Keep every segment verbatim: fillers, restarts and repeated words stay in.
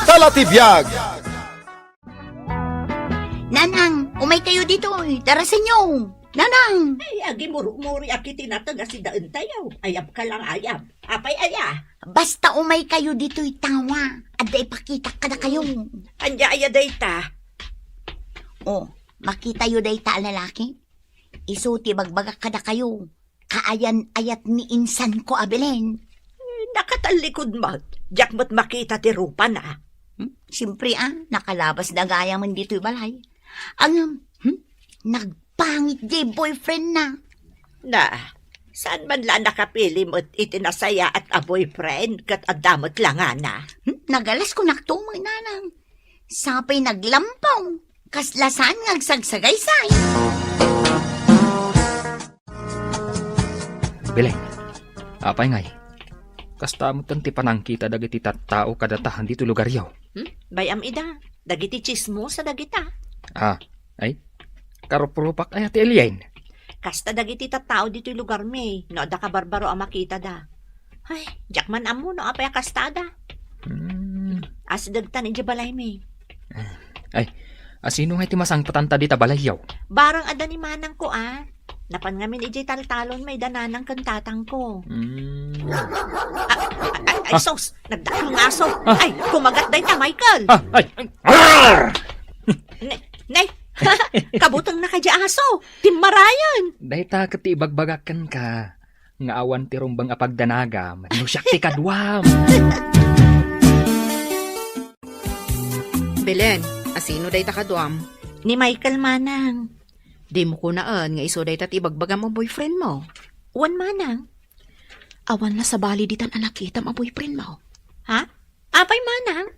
Talatibiag! Nanang, umay kayo ditoy. Darasenyo. Nanang! Ay, agimurmuri a kiti nateng a sidaentayo. Ayab ka lang, ayab. Apay aya? Basta umay kayo ditoy tawa. Adda ipakitak kadakayo. Ania aya dayta? Oh, makitayo dayta a lalaki? Isu ti bagbagak kadakayo. Kaayan-ayat ni insanko a Belen. Eh, nakatallikod met. Diak met makita ti rupana. Hmm? Siyempre, ah, nakalabas na gayam ditoy balay. Ang, hmm? Nagpangit diay boyfriend na. Na, saan man la nakapili met iti nasayaat a boyfriend ket adda met langana? Hmm? Nagalas ko naktumo, nanang. Sapay naglampaw. Kasla saan nga agsagsagaysay. Belen, apay ngay? Kasta metten ti panangkita dagiti tattao kadata ditoy lugaryo. Hmm? Bay-am ida. Dagiti chismosa dagita. Ah, ay? Karuprupak aya ti Elian? Kasta dagiti tattao ditoy lugarmi, no adda kabarbaro a makitada. Ay, diak man ammo no apay a kastada. Hmm. Asidegtan idiay balaymi. Ay, asino nga iti masangpetanta dita balayyo? Barang adda ni manangko, a. Napan ngamin idiay taltalon, mayda nanang ken tatangko. Hmm. Ay, ay, ay, sus! Nagdakkel nga aso! Ah. Ay, kumagat dayta, Michael! Ah, ay, ay. Arr! Ne-, nay! Kabutengna kadi aso! Timmarayen! Dayta ket ti ibagbagak kenka, nga awan ti rumbeng a pagdanagam, no siak ti kaduam. Belen, asino dayta kaduam? Ni Michael, manang. Dimo kunaen nga isu dayta ti ibagbagam a boyfriend mo? Wen, manang. Awan la sabali ditan a nakitam a boyfriend mo? Ha? Apay, manang?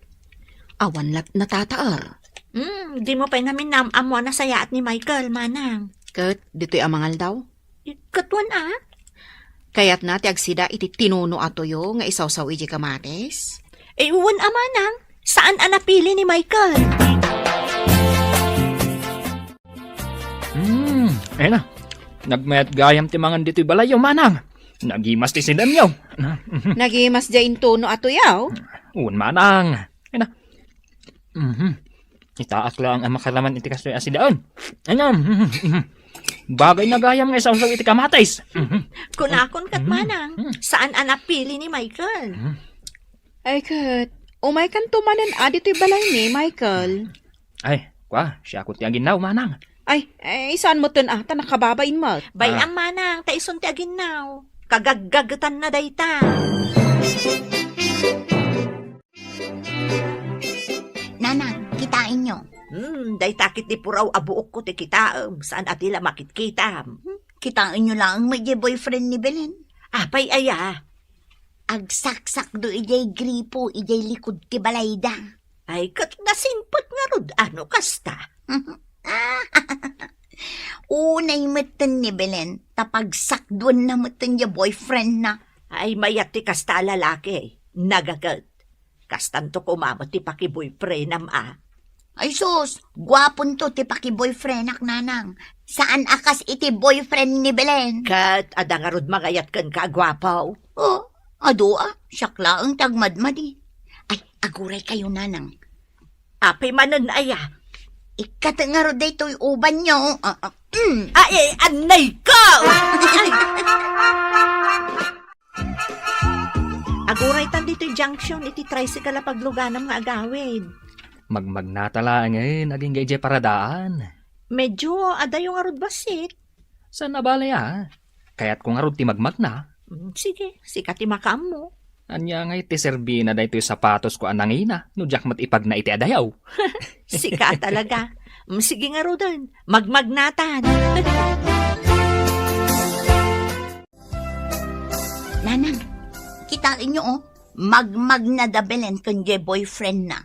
Awan la natataer. Hmm, dimo pay ngamin naam-ammo a nasayaat ni Michael, manang. Ket ditoy a mangaldaw? Ket wen a? Kayatna ti agsida iti tinuno a tuyo nga isawsaw idiay kamatis? Eh, wen a, manang. Saan a napili ni Michael? Hmm, ay na. Nagmayat gayam ti mangan ditoy balayyo, manang. Nagimas ti sidemyo. Na, mhm. Nagimas diay intuno a tuyo? Wen, manang. Ay na. Mhm. Itaak laeng a makaraman iti kastoy a sidaen. Ania? Mhm, mhm. Bagayna gayam nga isawsaw iti kamatis. Mhm. Kunakon ket, mhm, manang, mhm, saan a napili ni Michael? Mhm. Ay ket, umaykanto manen a ditoy balaymi, Michael. Ay, kua, siakon ti aginnaw, manang. Ay, ay, saan metten a, ta nakababain met. Bay-am, ah, manang, ta isun ti aginnaw. Kagaggagetanna dayta. Nanang, kitaenyo. Hmm, dayta ket ti puraw a buokko ti kitaem, saan a ti la makitkitam. Hmm, kitaenyo laeng met diay boyfriend ni Belen. Apay aya? Agsaksakdo idiay gripo, idiay likud ti balayda. Ay, ket nasingpet ngarud, a no kasta? Unay metten ni Belen, ta pagsakduenna metten diay boyfriendna. Ay, mayat ti kasta a lalaki. Nagaget. Kastanto koma met ti pakiboyfriendam a. Ay sus, guaponto ti pakiboyfriendak, nanang. Saan a kas iti boyfriend ni Belen. Ket adda ngarud mangayat kenka a guapo? Oh, adu a, siak laeng ti agmadmadi. Ay, aguray kayo, nanang. Apay manen aya? Ikkat ngarud daytoy ubanyo. Ah, ah, mm. Ay, ay, anay ka! Ay. Aguraytan ditoy junction iti tricycle a pagluganam nga agawid. Magmagnata laengen agingga idiay paradaan. Medyo adayo ngarud bassit. Saan a bale a? Kayatko ngarud ti magmagna. Mm, sige, sika ti makaammo. Ania ngay ti serbina daytoy sapatosko a nangina no diak met ipagna iti adayo? Sika talaga. Mm, sige ngaruden, magmagnatan. Nanang, kitaenyo, oh, magmagna da Belen ken diay boyfriendna.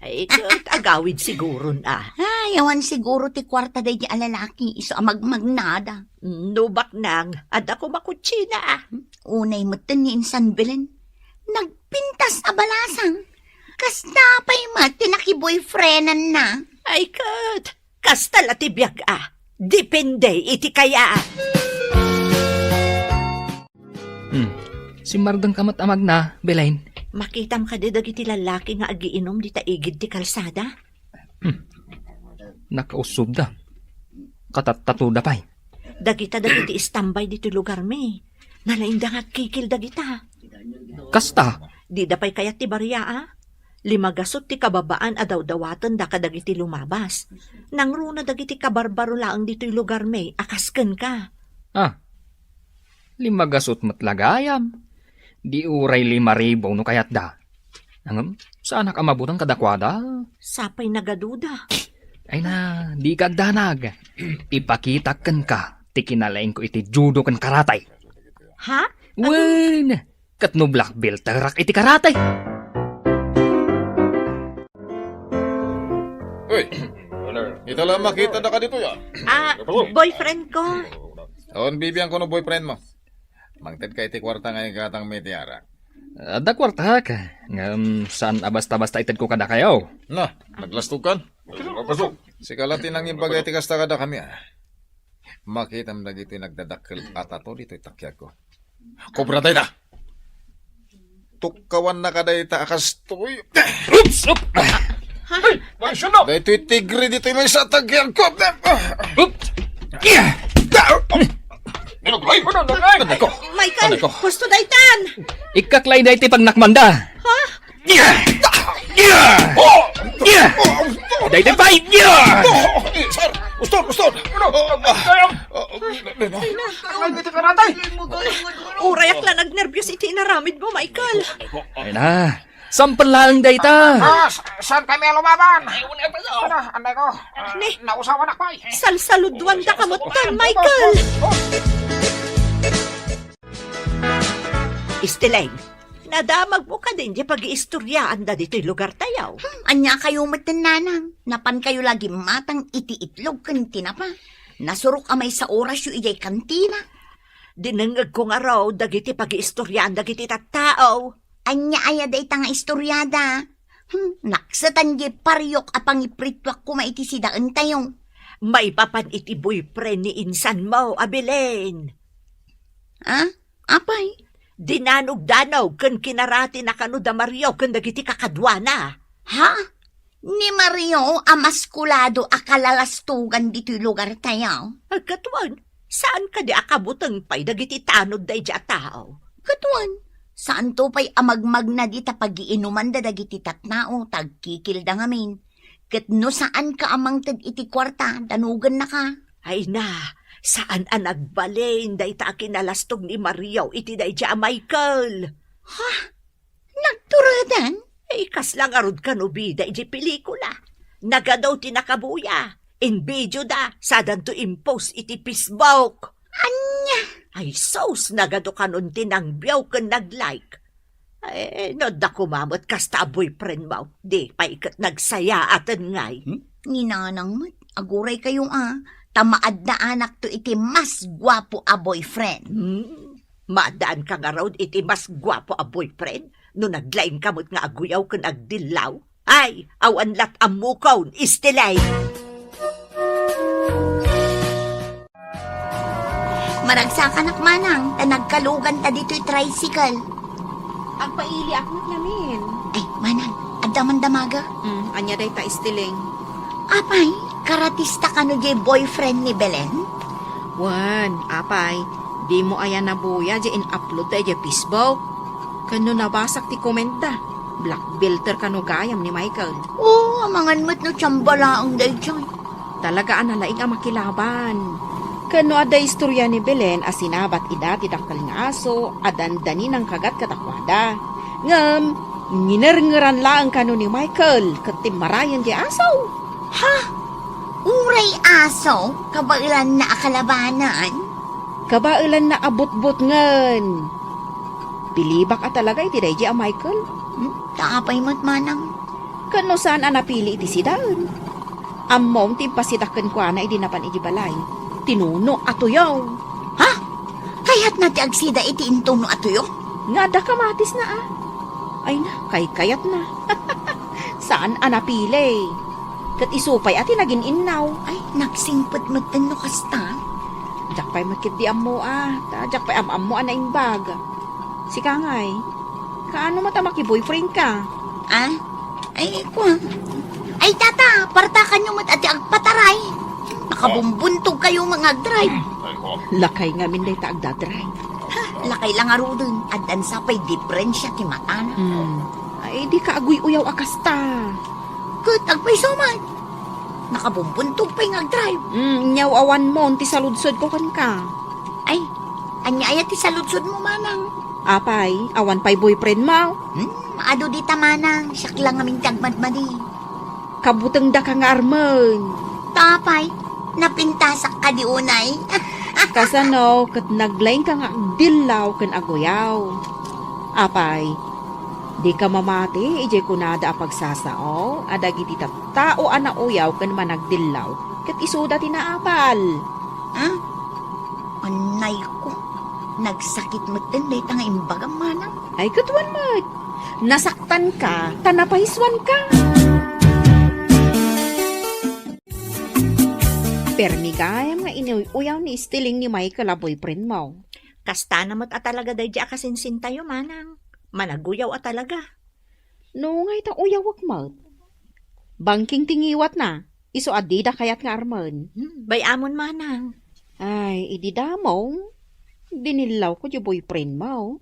Ay, ket agawid siguron a. Ay, awan siguro ti kuarta daydi a lalaki, isu a magmagnada. No baknang, adda koma kutsina a. Unay metten ni insan Belen. Nagpintas a balasang. Kasta pay met ti nakiboyfriendanna. Ay, ket, kasta la ti biag a. Depende iti kaya. Hmm. Simmardengka met a magna, Belen. Makitam kadi dagiti lallaki nga agiinum dita igid ti kalsada? Nakausubda. Katattatoda pay. Dagita dagiti istambay ditoy lugarmi. Nalaingda nga agkikil dagita. Kasta? Dida pay kayat ti baria, a? Limagasut ti kababaan a dawdawatenda kadagiti lumabas. Nangruna dagiti kabarbaro laeng ditoy lugarmi a kas kenka. Ah, limagasut met la gayam. Di uray lima ribu no kayatda. Ngem, saanak a mabuteng kadakuada. Sapay nagaduda. Ay na, dika agdanag. Ipakitak kenka ti kinalaingko iti judo ken karate. Ha? Wen, ket no black belterak iti karate. Uy, ita la makitadaka ditoy, a. Ah, boyfriend ko. On, bibiangko no boyfriend mo. Mangted ka iti kuarta nga igatangmi iti arak. Adda kuartak, ngem saan a basta-basta itedko kadakayo. Na, naglastogkan? Sika la ti nangibaga iti kasta kadakami, a. Makitam dagiti nagdadakkel a tato ditoy takiagko. Kobra dayta! Tukkawannaka dayta a kastoy. Oops! Oop! Ha? Ay, maisyon na! Daytoy tigre ditoy maysa a takiagko. Oops! Yeah! Ano, Gray? Ano, Gray? Anay ko. Michael, Anay ko. Husto daytan! Ikkaklay daytoy pagnakmanda. Ha? Yeah! Yeah! Oh! Yeah! Daytoy pay! Yeah! Oh, eh, sir! Uston! Uston! Ano? Oh, ah, oh, oh, ano? Uray ak la nagnerbios iti inaramid mo, Michael. Ay na, sampel laeng dayta. Ah, sa-, saan kami lumaban? Ano, anay ko? Ah, Ni, nausawan ako, eh. Salsaluduan da kamot ton, Michael. Oh, oh. Istileng, nadamagmo kadin di pagiistoriaanda ditoy lugartayo? Hmm, ania kayo met, nanang? Napan kayo la gimmatang iti itlog ken tinapa. Nasurok a maysa orasyo idiay kantina. Dinengngegko ngarud dagiti pagiistoriaan dagiti tattao. Ania aya dayta nga istoriada? Hmm, naksetan di pariok a pangiprituak koma iti sidaentayo. Maipapan iti boyfriend ni insanmo a Belen. Ah? Apay? Dinanogdanog ken kinaratina kano da Mario ken dagiti kakaduana. Ha? Ni Mario a maskulado a kalalastogan ditoy lugartayo? Agkatwan, saan kadi a kabuteng pay dagiti tanod daydi a tao? Katwan, saanto pay a magmagna dita pagiinumanda dagiti tattao ta agkikilda ngamin. Ket no saanka a mangted iti kuarta, danogennaka. Ay na, saan a nagbalin dayta a kinalastog ni Mario iti daydi a Michael. Ha? Nagturadan? Ay, kasla ngarud kano bida iti pelikula. Nagadu ti nakabuya. Inbidioda, sadanto impost iti Facebook. Ania? Ay, sus, nagadu kanon ti nangbiaw ken nag-like. Ay, no adda koma met kasta a boyfriend mo, di pay ket nagsayaaten ngay. Hmm? Ni nanang met, aguray kayo a, ta maaddaanakto iti mas guapo a boyfriend. Hmm? Maaddaanka ngarud iti mas guapo a boyfriend no naglaingka met nga aguyaw ken agdillaw? Ay, awan lat ammokon, istilay! Maragsakanak, manang, ta nagkaluganta ditoy tricycle. Agpailiak met ngamin. Ay, manang, adda man damaga? Hmm, ania dayta, istileng? Apay, karatista kano diay boyfriend ni Belen? Wen, apay, dimo aya nabuya diay in-upload da idiay Facebook? Ken no nabasak ti comment da, black belter kano gayam ni Michael. Oo, amangan met no tsamba laeng daydiay. Talaga a nalaing a makilaban. Ken no adda istorya ni Belen a sinabat ida ti dakkel nga aso a dandani nangkagat kadakuada. Ngem, nginerngeran laeng kano ni Michael ket timmarayen ti aso. Ha? Uray aso, kabaelanna a kalabanan? Kabaelanna a butbutngen. Pilibak a talaga iti daydi a Michael. Hmm? Ta apay met manang? Ken no saan a napili iti sidaen? Ammom ti impasidak kenkuana idi napan iti balay. Tinuno a tuyo. Ha? Kayatna ti agsida iti intuno a tuyo? Nga adda kamatisna a. Ay na, kaykayatna. Saan a napili. Ket isu pay a ti nagin-innaw. Ay, nagsingpet met no kasta. Diak pay met ketdi ammo a. Ta diak pay am-ammo a naimbag. Sika ngay. Kaano met a maki-boyfriend ka? Ah? Ay, kua. Ay, tata, partakanyo met a ti agpataray. Nakabumbuntog kayo nga agdrive. Lakay ngamin dayta agdadrive. Ha, lakay la ngaruden, addan sa pay diferensia ti matana. Hmm. Ay, di ka aguy-uyaw a kasta. Ket agpayso met. Nakabumbuntog pay nga agdrive. Hmm, nyaw awan mo, ti saludsod ko kenka. Ay, ania aya ti saludsod mo, manang? Apay, awan pay boyfriend mo? Hmm, adu dita, manang, siak la ngamin ti agmadmadi. Kabutengda ka nga armen. Tapay, napintasak ka di unay. Kasano ket naglaing ka nga agdillaw ken aguyaw? Apay, di ka mamati idiay kunada a pagsasao a dagiti tattao a nauyaw ken managdillaw ket isuda ti naapal. Ah? Anay ko, nagsakit metten dayta nga imbagam, manang. Ay, ket wen met. Nasaktan ka, ta napaisuan ka. Permi gayam nga inuy-uyaw ni Estiling ni Michael a boyfriend mo. Kastana met a talaga daydi a kasinsintayo, manang. Managuyaw a talaga. No, ngay ta uyawek met. Bangking ti ngiwatna, isu a dida kayat nga armen. Hmm, bay-amon, manang. Ay, idi damo, dinillaw ko di boyfriend mo.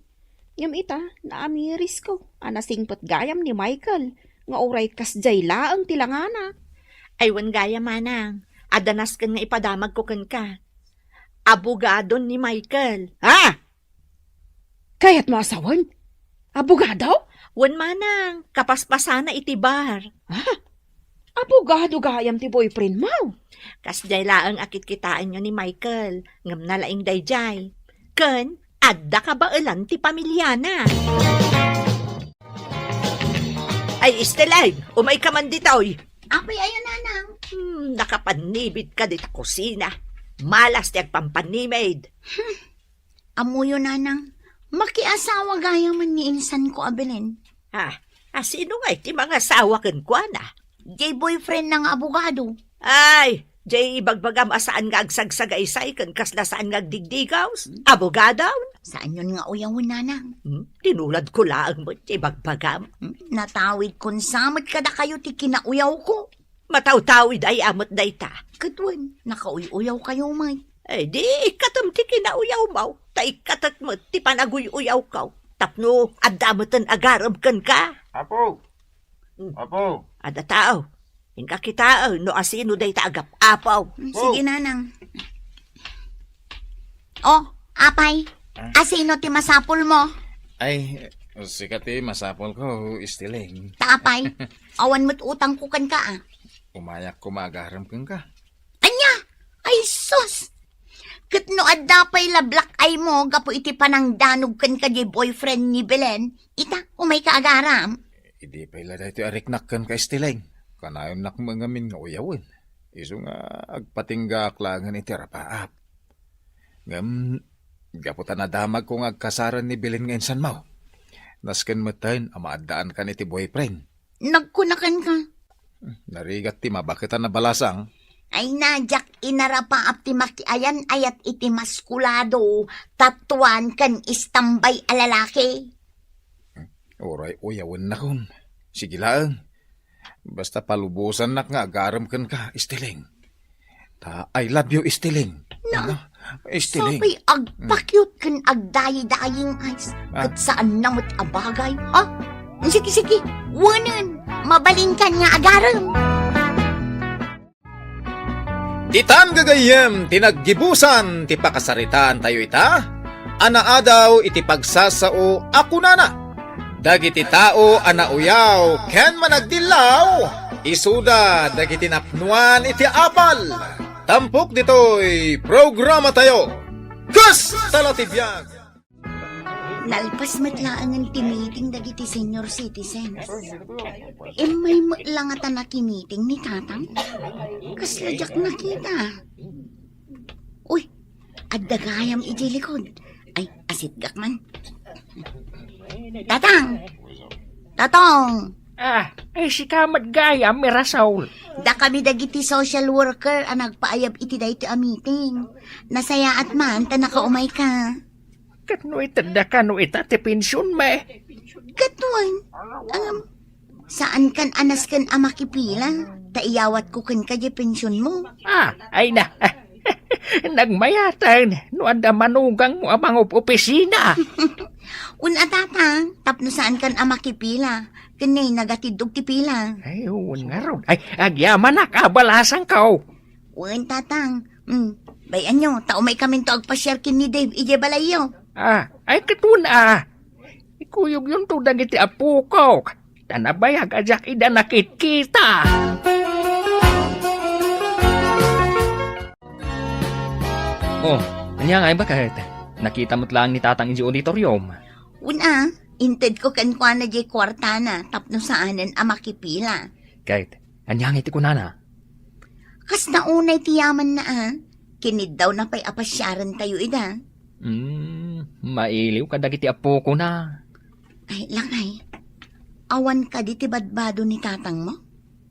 Ngem ita, naamiris ko a nasingpet gayam ni Michael nga uray kasdiay laeng ti langana. Ay, wen gayam, manang, adda nasken nga ipadamag ko kenka. Abogadon ni Michael. Ha? Kayat mo a sawen? Abogado? Wen, manang, kapaspasana iti bar. Ha? Abogado gayam ti boyfriend mo? Kasdiay laeng a kitkitaenyo ni Michael, ngem nalaing daydiay. Ken adda kabaelan ti pamiliana. Ay, Esteleng, umay ka man ditoy. Apay aya, nanang? Hmm, nakapannimid ka dita kusina. Malas ti agpampannimid. Ammoyo, nanang, makiasawa gayam ni insan ko a Belen. Ah, asino ngay ti mangasawa kenkuana? Jay boyfriend na nga abogado. Ay, jay ibagbagam a saan nga agsagsagaysay ken kasla saan nga agdigdigaws? Abogado? Saanyon nga uyawen, nanang? Hmm? Tinulad ko laeng met ti ibagbagam. Hmm? Natawid kon sa met kadakayo ti kinauyaw ko. Matawtawid aya met dayta. Ket wen, nakauy-uyaw kayo met. Eh, di ikkatem ti kinauyawmo, ta ikkatek met ti panaguy-uyawko. Tapno adda meten agarem kenka. Apo! Hmm. Apo! Adda tao. Inka kitaen no asino dayta agap-apaw. Mm, sige, Nanang. Oh, apay, ah, asino ti masapul mo? Ay, sika ti masapul ko, Estiling. Ta apay, awan met utang ko kenka, ah. Umayak ko maagarem kenka. Anya? Ay, sus! Ket no adda pay la black eye mo gapu iti panangdanog kenka di boyfriend ni Belen, ita, umay ka agaram. Idi pay la daytoy a riknak kenka, Estiling. Kanayon nak met ngamin nga uyawen. Isu nga agpatinggaak laengen iti rapaap. Ngem, gapu ta nadamag ko nga agkasaren ni Belen nga insanmo, nasken metten a maaddaankan iti boyfriend. Nagkuna kenka. Narigat ti mabaket a nabalasang. Ay na, diak inarapaap ti makiayan-ayat iti maskulado, tatuan ken istambay a lalaki. Uray uyawennakon. Sige laeng. Basta palubosannak nga agarem kenka, Estiling. Ta, I love you, Estiling. Na, ano? Estiling. Sapay agpakyot ken agdayidaying ice. Ah. Ket saan na met a bagay, ha? Sige, sige, wenen, mabalinkan nga agarem. Ditan gagayyem ti naggibusan ti pakasaritaantayo ita, a naadaw iti pagsasao a kunana, dagiti tao a nauyaw ken managdillaw, isuda dagiti napnuan iti apal. Tampok ditoy programatayo, Kasta la ti biag! Nalpas met laengen ti meeting dagiti senior citizens. Immay met la ngata nakimiting ni Tatang. Kasla diak nakita. Uy, adda gayam idiay likod. Ay, asitgak man. Tatang! Tatang! Ah, ay sika met gayam, Mirasol. Dakami dagiti social worker a nagpaayab iti daytoy a meeting. Nasayaat man ta nakaumay ka. Ket no itedda kano ita ti pension, me? Ket wen, ngem, saankan a nasken a makipila, ta iyawatko kenka diay pensionmo. Ah, ay na. Nagmayaten no adda manugangmo a mangob-opisina. Wen a, Tatang, tapno saankan a makipila, ken nagatiddog ti pila. Ay, wen ngarud. Ay, agyamanak a balasangko. Wen, Tatang. Hmm, bay-anyo, ta umaykaminto agpasiar ken ni Dave idiay balayyo. Ah, ay, ket wen a. Ikuyogyonto dagiti appokok, ta nabayag a diak ida nakitkita. Oh, ania ngay, baket? Nakita met laeng ni Tatang idiay auditorium. Wen a, intedko kenkuana diay kuartana tapno saanen a makipila. Ket, ania ngay ti kunana? Kasta unay ti yamanna a, kiniddawna pay a pasiarentayo ida. Hmm, mailiw kadagiti appokona. Ay, lakay, awan kadi ti badbado ni tatangmo?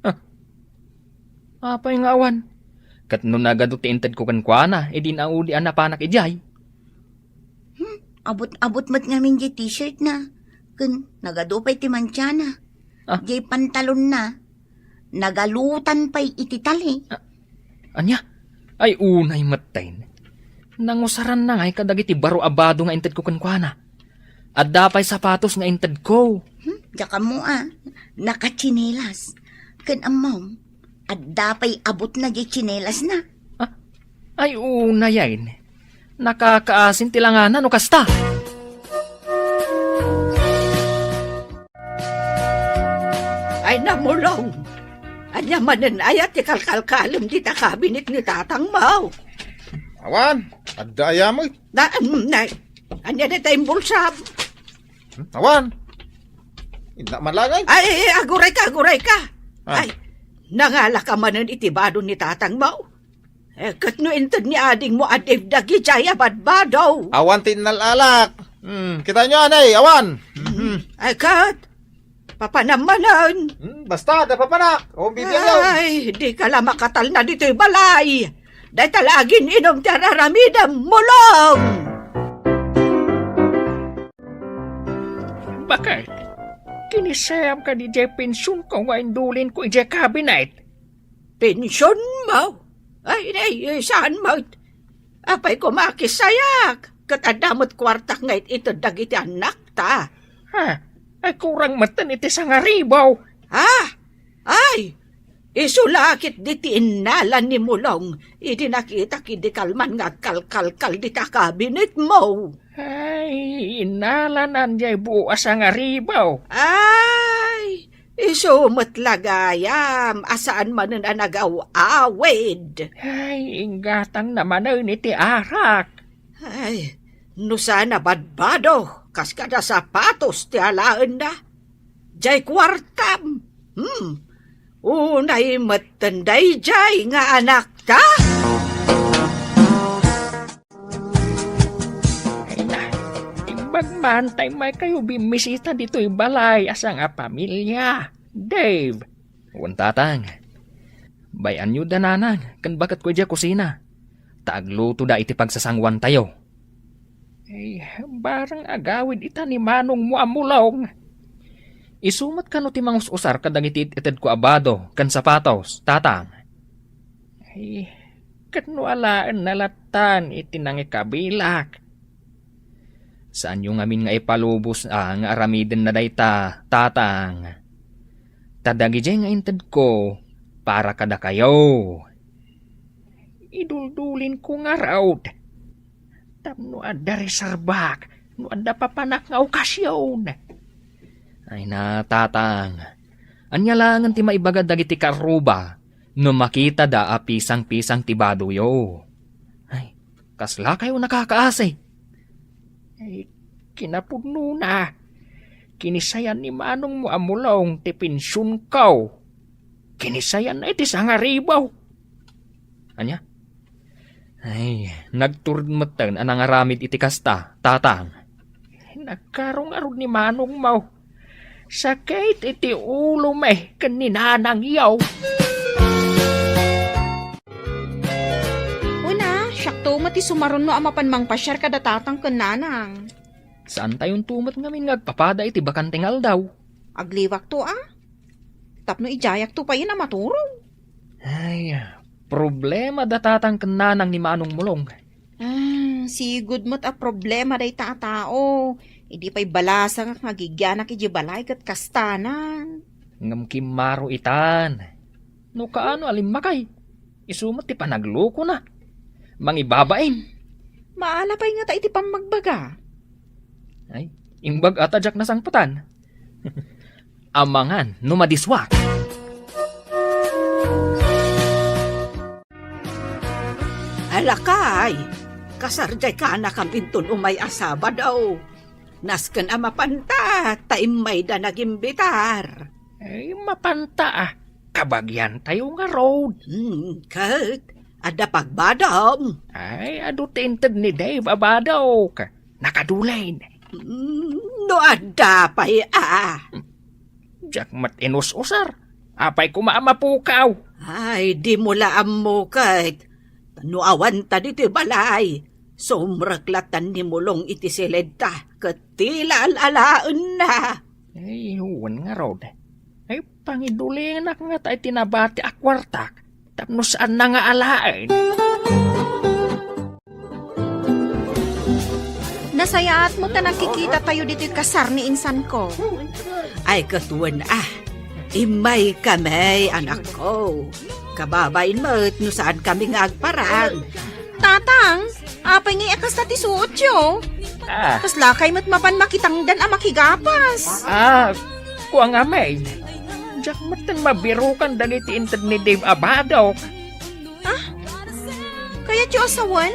Ah, apay nga awan? Ket no nagadu ti intedko kenkuana, idi naudi a napanak idiay. Hmm, abut-abut met ngamin diay t-shirtna. Ken nagadu pay ti mantiana. Ah. Diay pantalonna, nagalutan pay iti tali. Ah, ania? Ay, unay metten. Nangusaranna ngay kadagiti baro a bado nga intedko kenkuana. Adda pay sapatos nga intedko. Hmm, diak ammo a. Nakatsinelas. Ken ammom, adda pay abutna diay tsinelasna. Ah, ay, unay a. Nakakaasin ti langana no kasta. Ay, namulong! Ania manen aya ti kalkalkalem dita kabinet ni tatangmo? Awan, adda aya met. Na, mm, na, ania dayta imbulsam? Hmm, awan. Inna man lang ay. Ay, ay, ay, aguray ka, aguray ka. Ah. Ay, nangala ka manen iti bado ni tatangmo? Eh, ket no inted ni adingmo a Dave dagidiay a badbado. Awan ti innal-alak. Hmm, kitaenyo anay, awan. Mhm. Ay, ket, papanam manen. Hmm, basta, da papanak. O, bibiyayo. Ay, di ka la makatalna ditoy balay. Dayta la agin-inum ti ar-aramidem, mulong! Baket, kinisayam kadi diay pensionko nga indulinko idiay kabinet? Pensionmo? Ay, nay, saan met? Apay koma a kisayak? Ket adda met kuartak nga it-ited dagiti annakta. Ha? Ay, kurang metten iti sangaribu. Ha? Ay, isu la ketdi ti innalan ni Mulong idi nakitak idi kalman nga agkalkalkal dita kabinetmo. Ay, innalanan diay buo a sangaribu. Ay, isu met la gayam a saan manen a nagaw-awid. Ay, inggatangna manen iti arak. Ay, no saan a badbado, kas kada sapatos ti alaenna. Diay kuartam. Hmm. Unay metten daydiay nga anakta. Ay na, imbag man ta immaykayo bimmisita ditoy balay a sangapamilia, Dave. Wen, Tatang. Bay-anyo da Nanang ken baketko idiay kusina, ta aglutoda iti pagsasangoantayo. Ay, bareng agawid ita ni manongmo a Mulong. Isu met kano ti mangus-usar kadagiti it-itedko a bado ken sapatos, Tatang? Ay, ket no alaenna lattan iti nangikabilak. Saanyo ngamin nga ipalubos a nga aramidenna dayta, Tatang. Ta dagidiay nga intedko para kadakayo. Iduldulinko ngarud. Tapno adda reserbak, no adda papanak nga okasion. Ay na, Tatang. Ania laengen ti maibaga dagiti karuba no makitada a pisang-pisang ti badoyo? Ay, kaslakayo nakakaasi. Ay, kinapudnona, kinisayan ni manongmo a Mulong ti pensionko. Kinisayanna iti sangaribu. Ania? Ay, nagtured metten a nangaramid iti kasta, Tatang. Nagkarungarod ni manongmo. Sakit iti ulo met ken ni nanangyo. Una, siakto met ti sumaruno a mapan mangpasiar kada tatang ken nanang. Saantayonto met ngamin nga agpapada iti bakante nga aldaw. Agliwakto a. Tapno idiayakto payen a maturog. Ay, problema da tatang ken nanang ni Manong Mulong. Ah, sigud met a problema dayta a tao. Idi pay balasangak nga agigianak idiay balay ket kastanan. Ngem kimmaro itan. No kaano a limmakay, isu met ti panaglukona. Mangibabain. Maala pay ngata iti pammagbaga. Ay, imbag a ta diak nasangpetan. Amangan no madiswak. Alakay, kasar diay kanakam inton umay a Sabado. Nasken a mapanta, ta immayda nagimbitar. Ay, mapanta a. Kabagiantayo ngarud. Hmm, ket, adda pagbadom. Ay, adu ti inted ni Dave a badok. Nakadulin. Hmm, no adda pay a. Diak met inus-usar. Apay koma a mapukaw? Ay, dimo la ammo ket. No awan ta ditoy balay, sumrek latan ni Mulong iti siledta, ket ti la al-alaenna. Ay, wen ngarud. Ay, pangidulinak ngata iti nabati a kuartak, tapno saanna nga alaen. Nasayaat met ta nakikitatayo ditoy kasar ni insanko. Ay, ket wen a. Immay kami, anakko. Kababain met no saan kami nga agparang. Tatang, apay ngay a kasta ti suotyo? Ah. Kaslakay met mapan makitangdan a makigapas. Ah, kuang amay. Diak metten mabirukan dagiti inted ni Dave a badok. Ah? Kayatyo a sawen?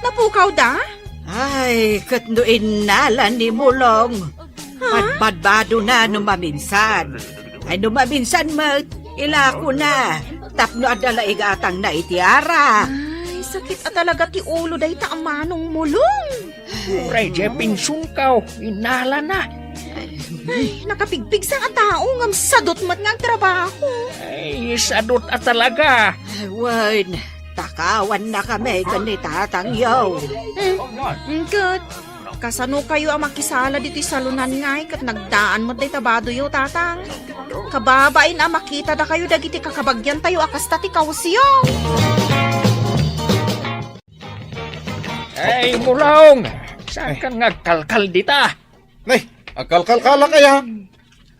Napukawda? Ay, ket no innala ni Mulong, ha? Badbadbadona no maminsan. Ay, no maminsan met, ilakona, tapno adda la igatangna iti ara. Ay, sakit a talaga ti ulo dayta a Manong Mulong. Uray diay pensionko, innalana. Ay, nakapigpigsa a tao, ngem sadot met nga agtrabaho. Ay, sadot a talaga. Ay, wen, takawanna kami ken ni tatangyo. Hmm, ket, kasano kayo a makisala ditoy salonan ngay ket nagdaan met dayta badoyo, tatang? Kababain a makitadakayo dagiti kakabagiantayo a kasta ti kawesyo. Ay, Mulong! Saankan nga agkalkal dita? Nay, agkalkalkalak aya?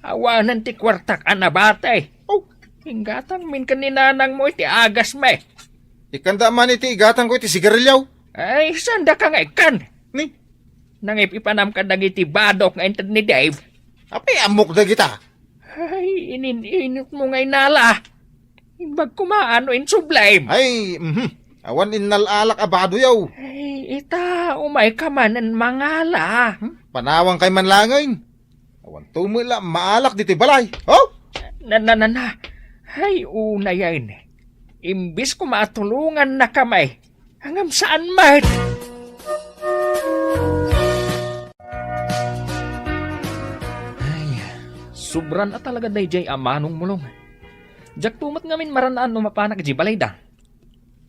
Awanen ti kuartak a nabati. Oh. Inggatangmin ken ni nanangmo iti agasmi. Ikkanda man iti igatangko iti sigarilyo. Ay, saandaka nga ikkan? Ni? Nangip-ipanam kadagiti badok nga inted ni Dave. Apay ammok dagita? Ay, inin-initmo nga innala. Imbag koma no insublim. Ay, mhm. Awan innalalak a badoyo. Ay, ita, umayka manen mangala. Hmm? Panawankay man laengen. Awan tumo la maalak ditoy balay. Oh? Na, na, na, na. Ay, unayen. Imbis koma a tulongannakami, ngem saan met. Ay, sobran a talaga daydiay a Manong Mulong. Diakto met ngamin maran-an no mapanak idiay balayda.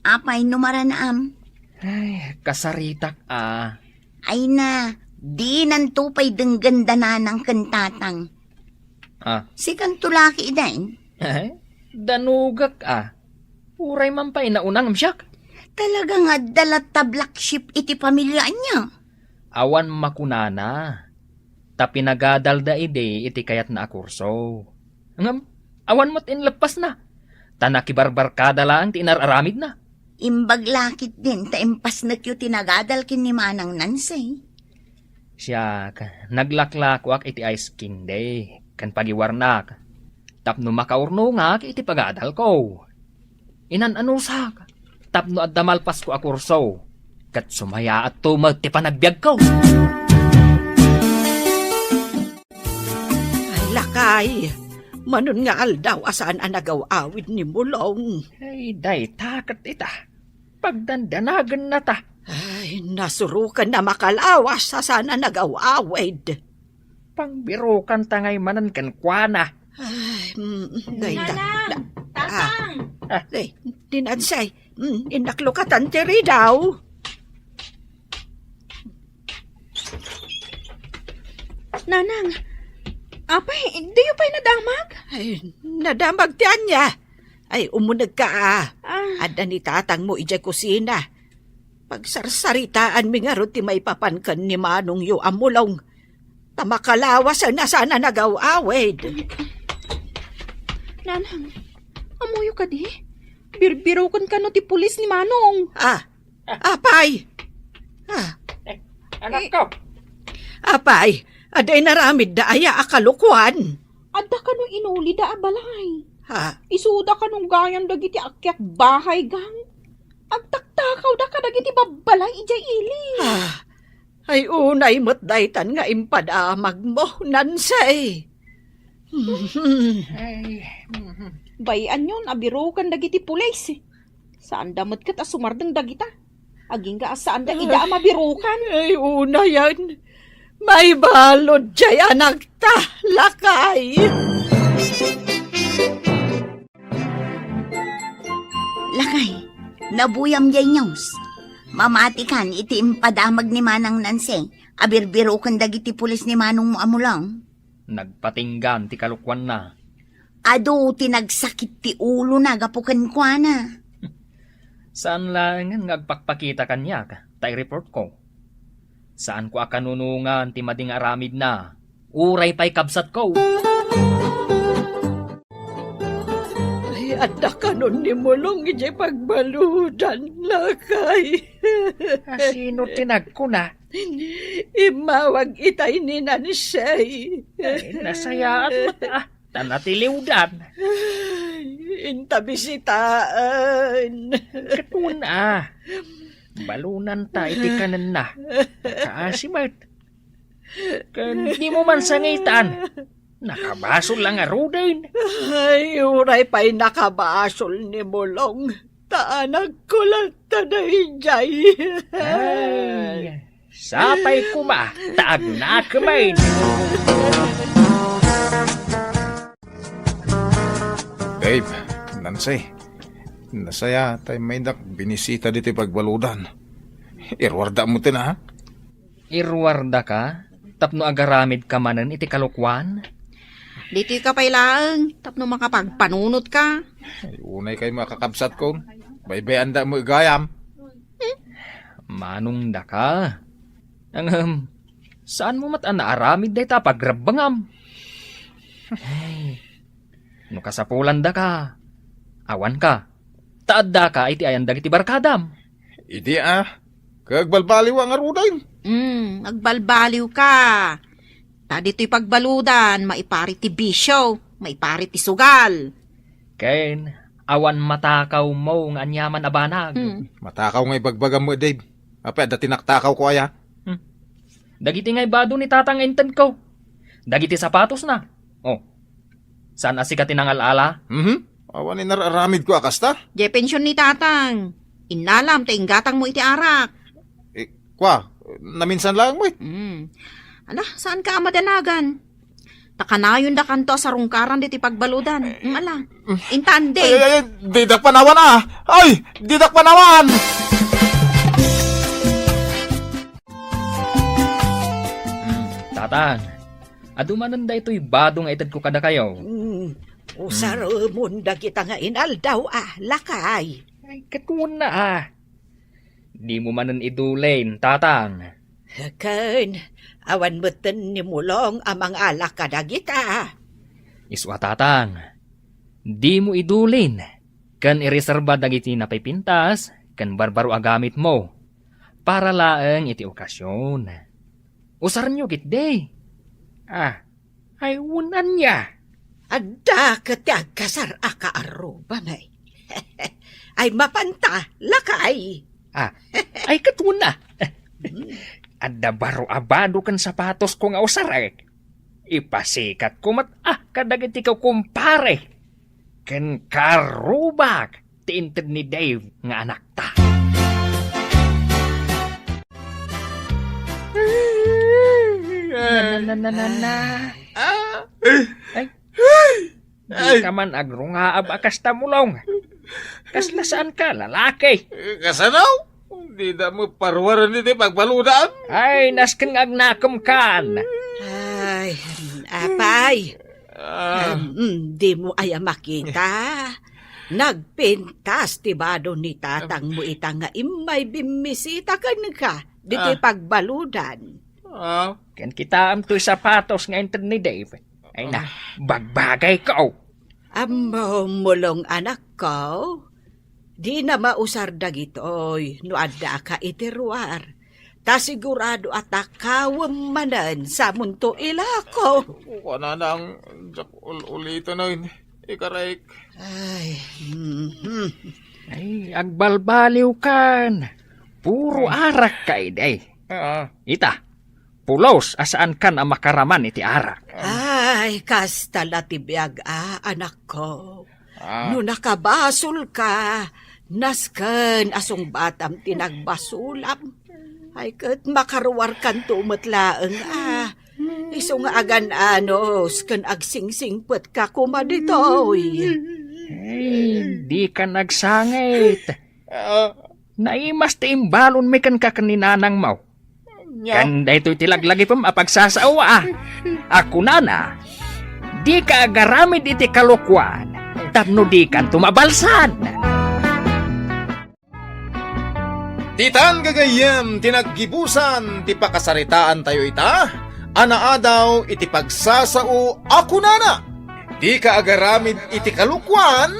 Apay no maran-am? Ay, kasaritak a. Ay na, dinanto pay denggen da nanang ken tatang. Ah. Sikanto la ketdin? Eh, danugak a. Uray man pay nauna ngem siak. Talaga nga adda latta black sheep iti pamiliaanyo. Awan makunana. Ta pinagadalda idi iti kayatna a kurso. Ngem, awan met inleppasna. Ta nakibarbarkada laeng ti inar-aramidna. Imbag la ketdin ta impasnekyo ti nagadal ken ni Manang Nancy. Siak, naglaklakoak iti ice candy ken pagiwarnak tapno makaurnongak iti pagadalko. Inan-anusak tapno adda malpasko a kurso ket sumayaatto met ti panagbiagko. Ay, lakay, manon nga aldaw a saan a nagaw-awid ni Mulong. Ay, dayta ket ita. Pagdandanagennata. Ay, nasuroken a makalawas a saan a nagaw-awid. Pangbirokanta ngay manen kenkuana. Ay, mm, dayta. Nanang! Da-, ah. Tatang! Ah. Ay, ni Nancy, mm, innaklokatan ti ridaw. Nanang, apay, diyo pay nadamag? Ay, nadamag ti ania. Ay, umunegka, a. Ah. Adda ni tatangmo idiay kusina. Pagsarsaritaanmi ngarud ti maipapan ken ni manongyo a mulong. Ta makalawasen a saan a nagaw-awid. Nanang, ammoyo kadi? Birbiroken kano ti pulis ni Manong. Ah, apay? Ah. Eh, anakko. Eh. Apay, adda inaramidda aya a kalokuan? Adda kano inulida a balay. Ha? Isuda kano gayam dagiti akyat bahay, gang. Agtaktakaw da kadagiti babbalay idiay ili. Ah, ay unay met daytan nga impadamagmo, Nancy. Ay, bay-anyon a biroken dagiti pulis. Saanda met ket a sumardeng dagita. Agingga a saanda ida a mabirokan. Ay, unayan. Maibalud jay anakta, lakay. Lakay, nabuyam jay news. Mamatikan iti impadamag ni Manang Nancy a birbiroken dagiti pulis ni manongmo a mulong. Nagpatinggan ti kalokuanna. Adu ti nagsakit ti ulona gapu kenkuana. Saan laengen nga agpakpakita kaniak, ta i-reportko. Saanko a kanunongan ti madi nga aramidna. Uray pay kabsatko. Ay, adda kanon ni Mulong idiay pagbaludan, lakay. Asino ti nagkuna? Immawag itay ni Nancy. Ay, nasayaat met, a, ta natiliwdan. Ay, inta bisitaen. Ket wen, a, balonanta iti kanenna. Kaasi met. Ken dimo man sangitan. Nakabasol la ngaruden. Ay, uray pay nakabasol ni Mulong. Ta anakko latta daydiay. Ay, sapay koma ta agnakemen. Dave, Nancy, nasayaat a immaydak binisita ditoy pagbaludan. Iruarda mo ti na, ha? Iruardaka tapno agaramidka manen iti kalokuan? Ditoyka pay laeng tapno makapagpanunotka. Ay, unay kay makakabsatko. Baybay-anda met gayam. Hmm? Manong daka. Ngem, saanmo met a naaramid dayta a pagrebbengam? Ay, no kasapulandaka, awanka. Ta addaka iti ayan dagiti barkadam. Idi a, ket agbalbaliw a ngaruden. Mm, agbalbaliwka. Ta ditoy pagbaludan, maipari ti bisio, maipari ti sugal. Ken, awan matakawmo nga aniaman a banag. Mm. Matakaw nga ibagbagam met, Dave. Apay, adda tinaktakawko aya? Hmm. Dagiti ngay bado ni Tatang intedko. Dagiti sapatosna. Oh. Saan a sika ti nangal-ala? Mhm. Awan inar-aramidko a kasta. Diay pension ni Tatang. Innalam ta inggatangmo iti arak. Eh, kwa, naminsan laeng met. Hmm. Ala, saanka a madanagan? Ta kanayondakanto a sarungkaran ditoy pagbaludan. Mm, ala. Intan, Dave. Ay, ay, ay, didak panawan, a. Ay, didak panawan! Mm, Tatang, adu manen daytoy bado nga itedko kadakayo. Mm, usaremon dagita nga inaldaw, a, lakay. Ay, ket kuna, a. Dimo manen idulin, Tatang. Ken, awan metten ni Mulong a mangala kadagita. Isu a, Tatang, dimo idulin ken ireserba dagiti napipintas ken barbaro a gamitmo para laeng iti okasion. Usarenyo ketdi. Ah, Ay, wen ania? Adda ket ti agkasar a kaarrubami. Ay, mapanta, lakay. Ah, ay, ket wen a. Adda baro a bado ken sapatosko nga usarek. Ipasikatko met, a, kadagiti kukumpare ken kaarrubak ti inted ni Dave nga anakta. Na, na, na, na, na, na. Ah. Ay. Ay. Dika man agrungaab a kasta, Mulong. Kasla saanka, lalaki. Kasano? Dida met paruaren iti pagbaludan. Ay, nasken nga agnakemkan. Ay. Apay, Ah, em, dimo aya makita? Nagpintas ti bado ni tatangmo ita nga immay bimmisita kenka ditoy Ah. pagbaludan. Ah. Ken kitaem toy sapatos nga inted ni Dave. Ay na, Ah. bagbagay ko. Ammom, Mulong, anakko, dina mausar dagitoy no addaaka iti ruar. Ta sigurado a takawem manen samonto ilako. Kunana ang diak ul-, uliten, ay, ikarek. Ay, mhm. Ay, agbalbaliwkan. Puro Ay. arak ka, idi. Ah. Ita, pulos a saankan a makaraman iti arak. Ay, kasta la ti biag a, anakko. Ah. No nakabasolka, nasken a sungbatam ti nagbasulam. Ay, ket makaruarkanto met laeng, ah. Isu nga agan-anos ken agsingsingpetka koma ditoy. Ay, dika nagsangit. Ah. Naimas ti imbalonmi kenka ken ni nanangmo. Nya? Ken daytoy ti laglagipem a pagsasao, a. A kunana, "Dika agaramid iti kalokuan, tapno dikanto mabalsan." Ditan gagayyem ti naggibusan ti pakasaritaantayo ita, a naadaw iti pagsasao a kunana, "Dika agaramid iti kalokuan,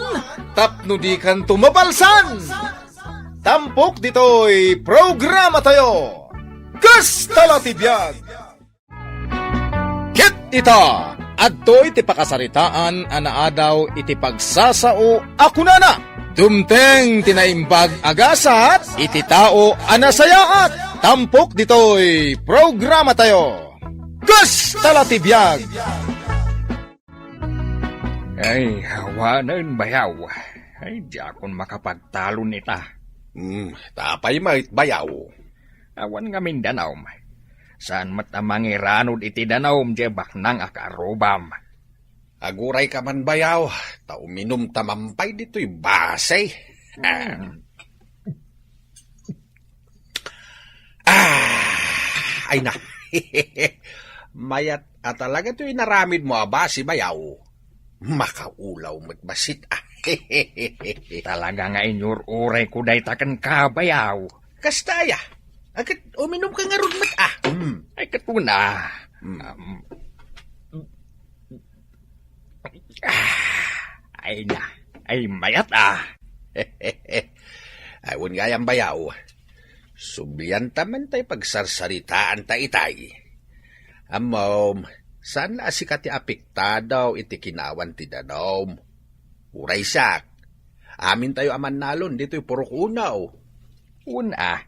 tapno dikanto mabalsan." Tampok ditoy programatayo, Kasta la ti Biag. Ket ita, adtoy ti pakasaritaan a naadaw iti pagsasao a kunana, "Dumteng ti naimbag a gasat iti tao a nasayaat." Tampok ditoy programatayo, Kasta la ti Biag. Ay, awanen, bayaw. Ay, diakon makapagtalon ita. Hmm, ta apay met, bayaw? Awan ngamin danaom. Saan met a mangiranod iti danaom, diay baknang a kaarrubam. Aguray ka man, bayaw, ta uminum ta mampay ditoy base. Hmm. Ah, ay na. Mayat a talaga toy inaramidmo a basi, bayaw. Makaulaw met bassit, ah. Talaga nga inyur-urayko dayta kenka, bayaw. Kasta aya? Ket uminumka ngarud met, ah. Hmm. Ay, ket kuna. Hmm. Um, Ah, ay na, ay mayat, ah. Ay, wen gayam, bayaw. Sublianta man tay pagsarsaritaanta itay. Ammom, saan la a sika ti apektado iti kinawan ti danum. Uray siak, amintayo a mannalon ditoy purok unaw. Wen, ah,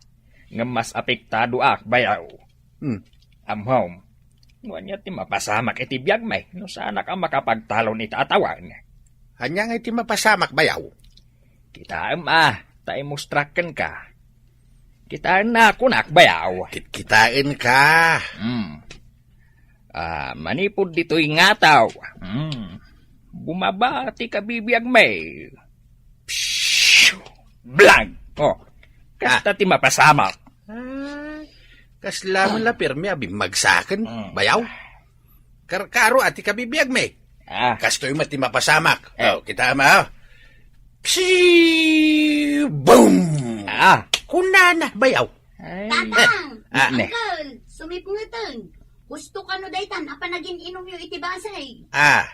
ngem mas apektadoak, bayaw. Hmm. Ammom, no ania ti mapasamak iti biagmi no saanak a makapagtalon ita a tawen? Ania ngay ti mapasamak, bayaw? Kitaem, ah, ta imustrak kenka. Kitaenna, kunak, bayaw. Kit-, kitaenka. Hmm. Ah, manipud ditoy ngataw. Hmm. Bumaba ti kabibiagmi. Pshh! Blag! Oh, kasta Ah. ti mapasamak. Ah, kasla man la pirmi a bimmagsaken, Mm. bayaw. Karkaro a ti kabibiagmi. Ah. Kastoy met ti mapasamak. Eh. Oh, kita ma, oh. Pshh! Boom! Ah. Kunana, bayaw. Ay. Tatang! Ah. Ne. Uncle, sumipngeten. Gusto kano daytan a panagin-inumyo iti basi? Ah.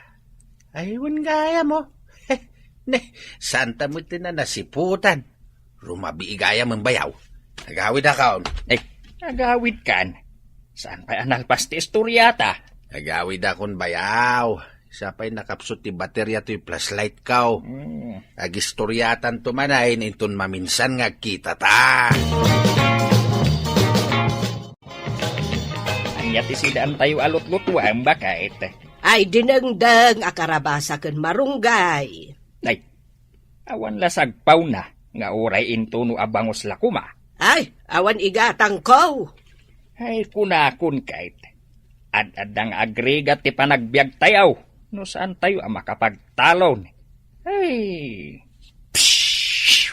Ay, wen gayam. Ne, saan ta met ti nasiputan? Rumabii gayam, bayaw. Agawid akon. Eh, agawid kan. Saan pay a nalpas ti istoriata? Agawid akon, bayaw. Sa pay nakapsut ti bateria toy flashlight ko. Hmm. Agistoriatan to manay inton maminsan nga agkita ta. Ania ti sidaantayo a lutlutuem, baket? Ay, dinengdeng a karabasa ken marunggay. Ay, awan la sagpawna nga uray intuno a bangus la koma. Ay, awan igatangko. Ay, kunakon ket, ad-adda nga agrigat ti panagbiagtayo no saantayo a makapagtalon. Ay, pshh!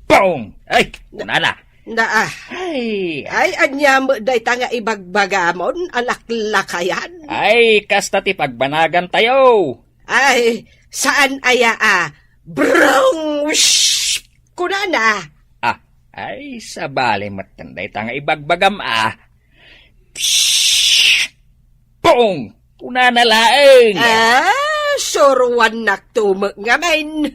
Pong! Ay, kunana. Naa. Ay. Ay, ania met dayta nga ibagbagamon a laklakayan? Ay, kasta ti pagbanagantayo. Ay, saan aya a brong, shh, kunana? Ah, ay, sabali metten dayta nga ibagbagam, ah. Psh! Pong! Kunana laeng. Ah, suruannakto met ngamin.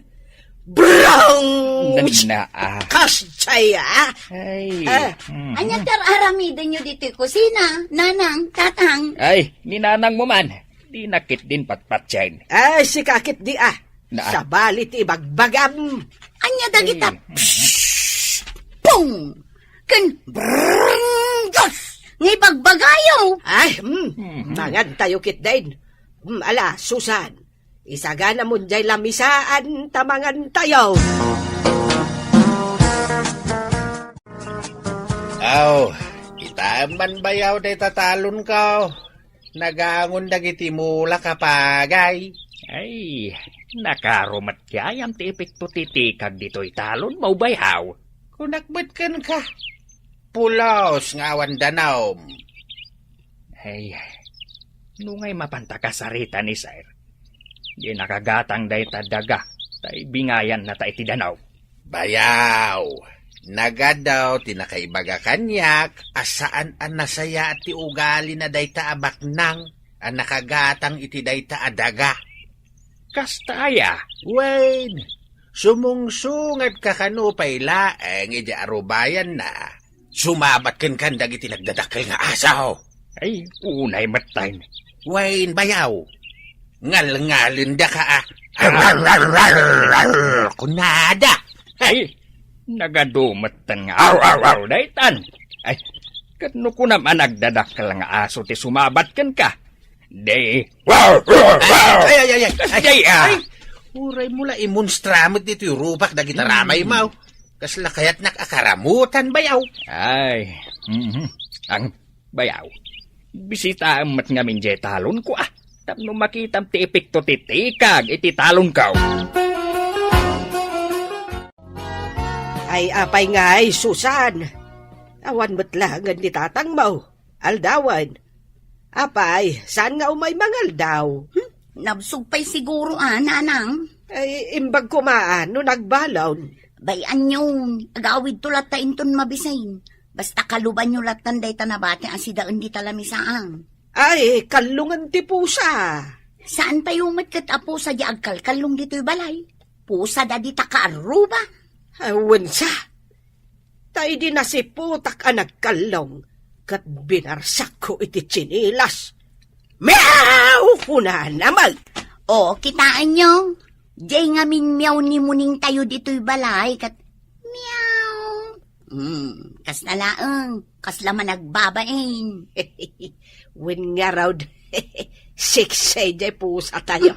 Brong! Nana, ah. Kasjay, ah. Ay. Ah. Mhm. Ania ti ar-aramidenyo ditoy kusina, nanang, tatang? Ay, ni nanangmo man. Di nakit din patpatien. Ay, sika ket di, ah. Na, ah. Sabali ti ibagbagam. Ania dagita? Ay. Psh! Pong! Ken brrrr! Diyos! Nga ibagbagayo! Ay, hmm. Mhm. Mangantayo ketdin. Hmm, ala, Susan. Isaganamon jay lamisaan ta mangantayo. Aw, kitaem man bayaw dayta talonko. Nagangon dagiti mulak a pagay. Ay, nakaro met gayam ti epekto ti tikag ditoy talonmo, bayaw. Kunak met kenka, pulos nga awan danum. Ay, nungay mapanta kasarita ni Sir. Di nakagatang dayta daga, ta ibingayannata iti danum. Bayaw, nagadu ti nakaibaga kaniak a saan a nasayaat ti ugalina dayta a baknang a nakagatang iti dayta a daga. Kasta aya? Wen, sumungsungatka kano pay laeng iti arubayanna. Sumabat kenkan dagiti nagdadakkel nga aso. Ay, unay metten. Wen, bayaw. Ngalngalendaka a. Kunada. Ay, nagadu metten nga aw, aw, aw, daytan. Ay, ket no kunam a nagdadakkel nga aso ti sumabat kenka, di. Ay, ay, ay, ay, ay. Ay, ah. Ay, uray mo la imonstra met ditoy rupak dagiti Hmm. ramay mo. Kasla kayatnak a karamutan, bayaw. Ay, mhm. Ang bayaw. Bisitaem met ngamin jay talonko, ah. Tapno makitam ti epekto ti tikag iti talonko. Ay, apay ngay, Susan? Awan met laengen ni tatangmo. Aldawen. Apay, saan nga umay mangaldaw? Hmm? Nabsog pay siguro, ah, nanang. Ay, imbag koma, ah, no nagbalon. Bay-anyon, agawidto latta inton mabisin. Basta kalubanyo lattan dayta nabati a sidaen dita lamisaan. Ay, kallongen ti pusa. Saan tayo met ket a pusa di agkalkallong ditoy balay? Pusa da dita kaarruba. Awan sa. Ta idi nasiputak a nagkallong, ket binarsakko iti tsinilas. Meow! Kunana met. O, kitaenyo? Jay ngamin meow ni muning tayo ditoy balay, ket meow. Hmm, kasla laeng, kasla managbabain. Wen ngarud, sexy jay pusa tayo.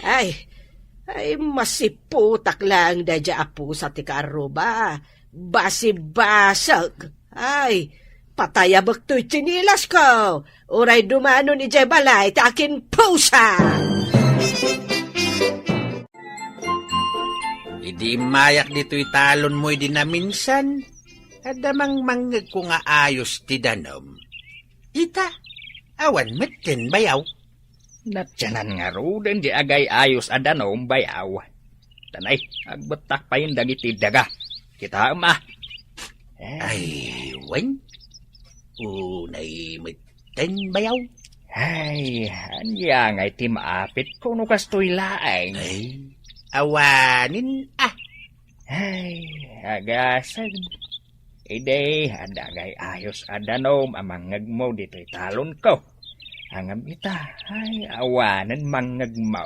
Ay, ay, masiputak laeng dayjay a pusa ti kaarruba. Basibasag. Ay, patayabek toy tsinilasko. Uray dumanon idiay balay ti akin pusa. Idi immayak ditoy talonmo idi naminsan, adda mangmangngegko nga ayos ti danum. Ita, awan metten bayaw. Natianan ngaruden di agay-ayos a danum bayaw. Tanay, agbettak payen dagiti daga. Kitaem a. Ay, wen. Unay metten bayaw. Ay, ania ngay ti maapit ko no kastoy laeng? Ay, awanen a. Ay, agasag. Idi, adda agay-ayos a danum a mangngegmo ditoy talonko. Ngem ita, ay, awanen mangngegmo.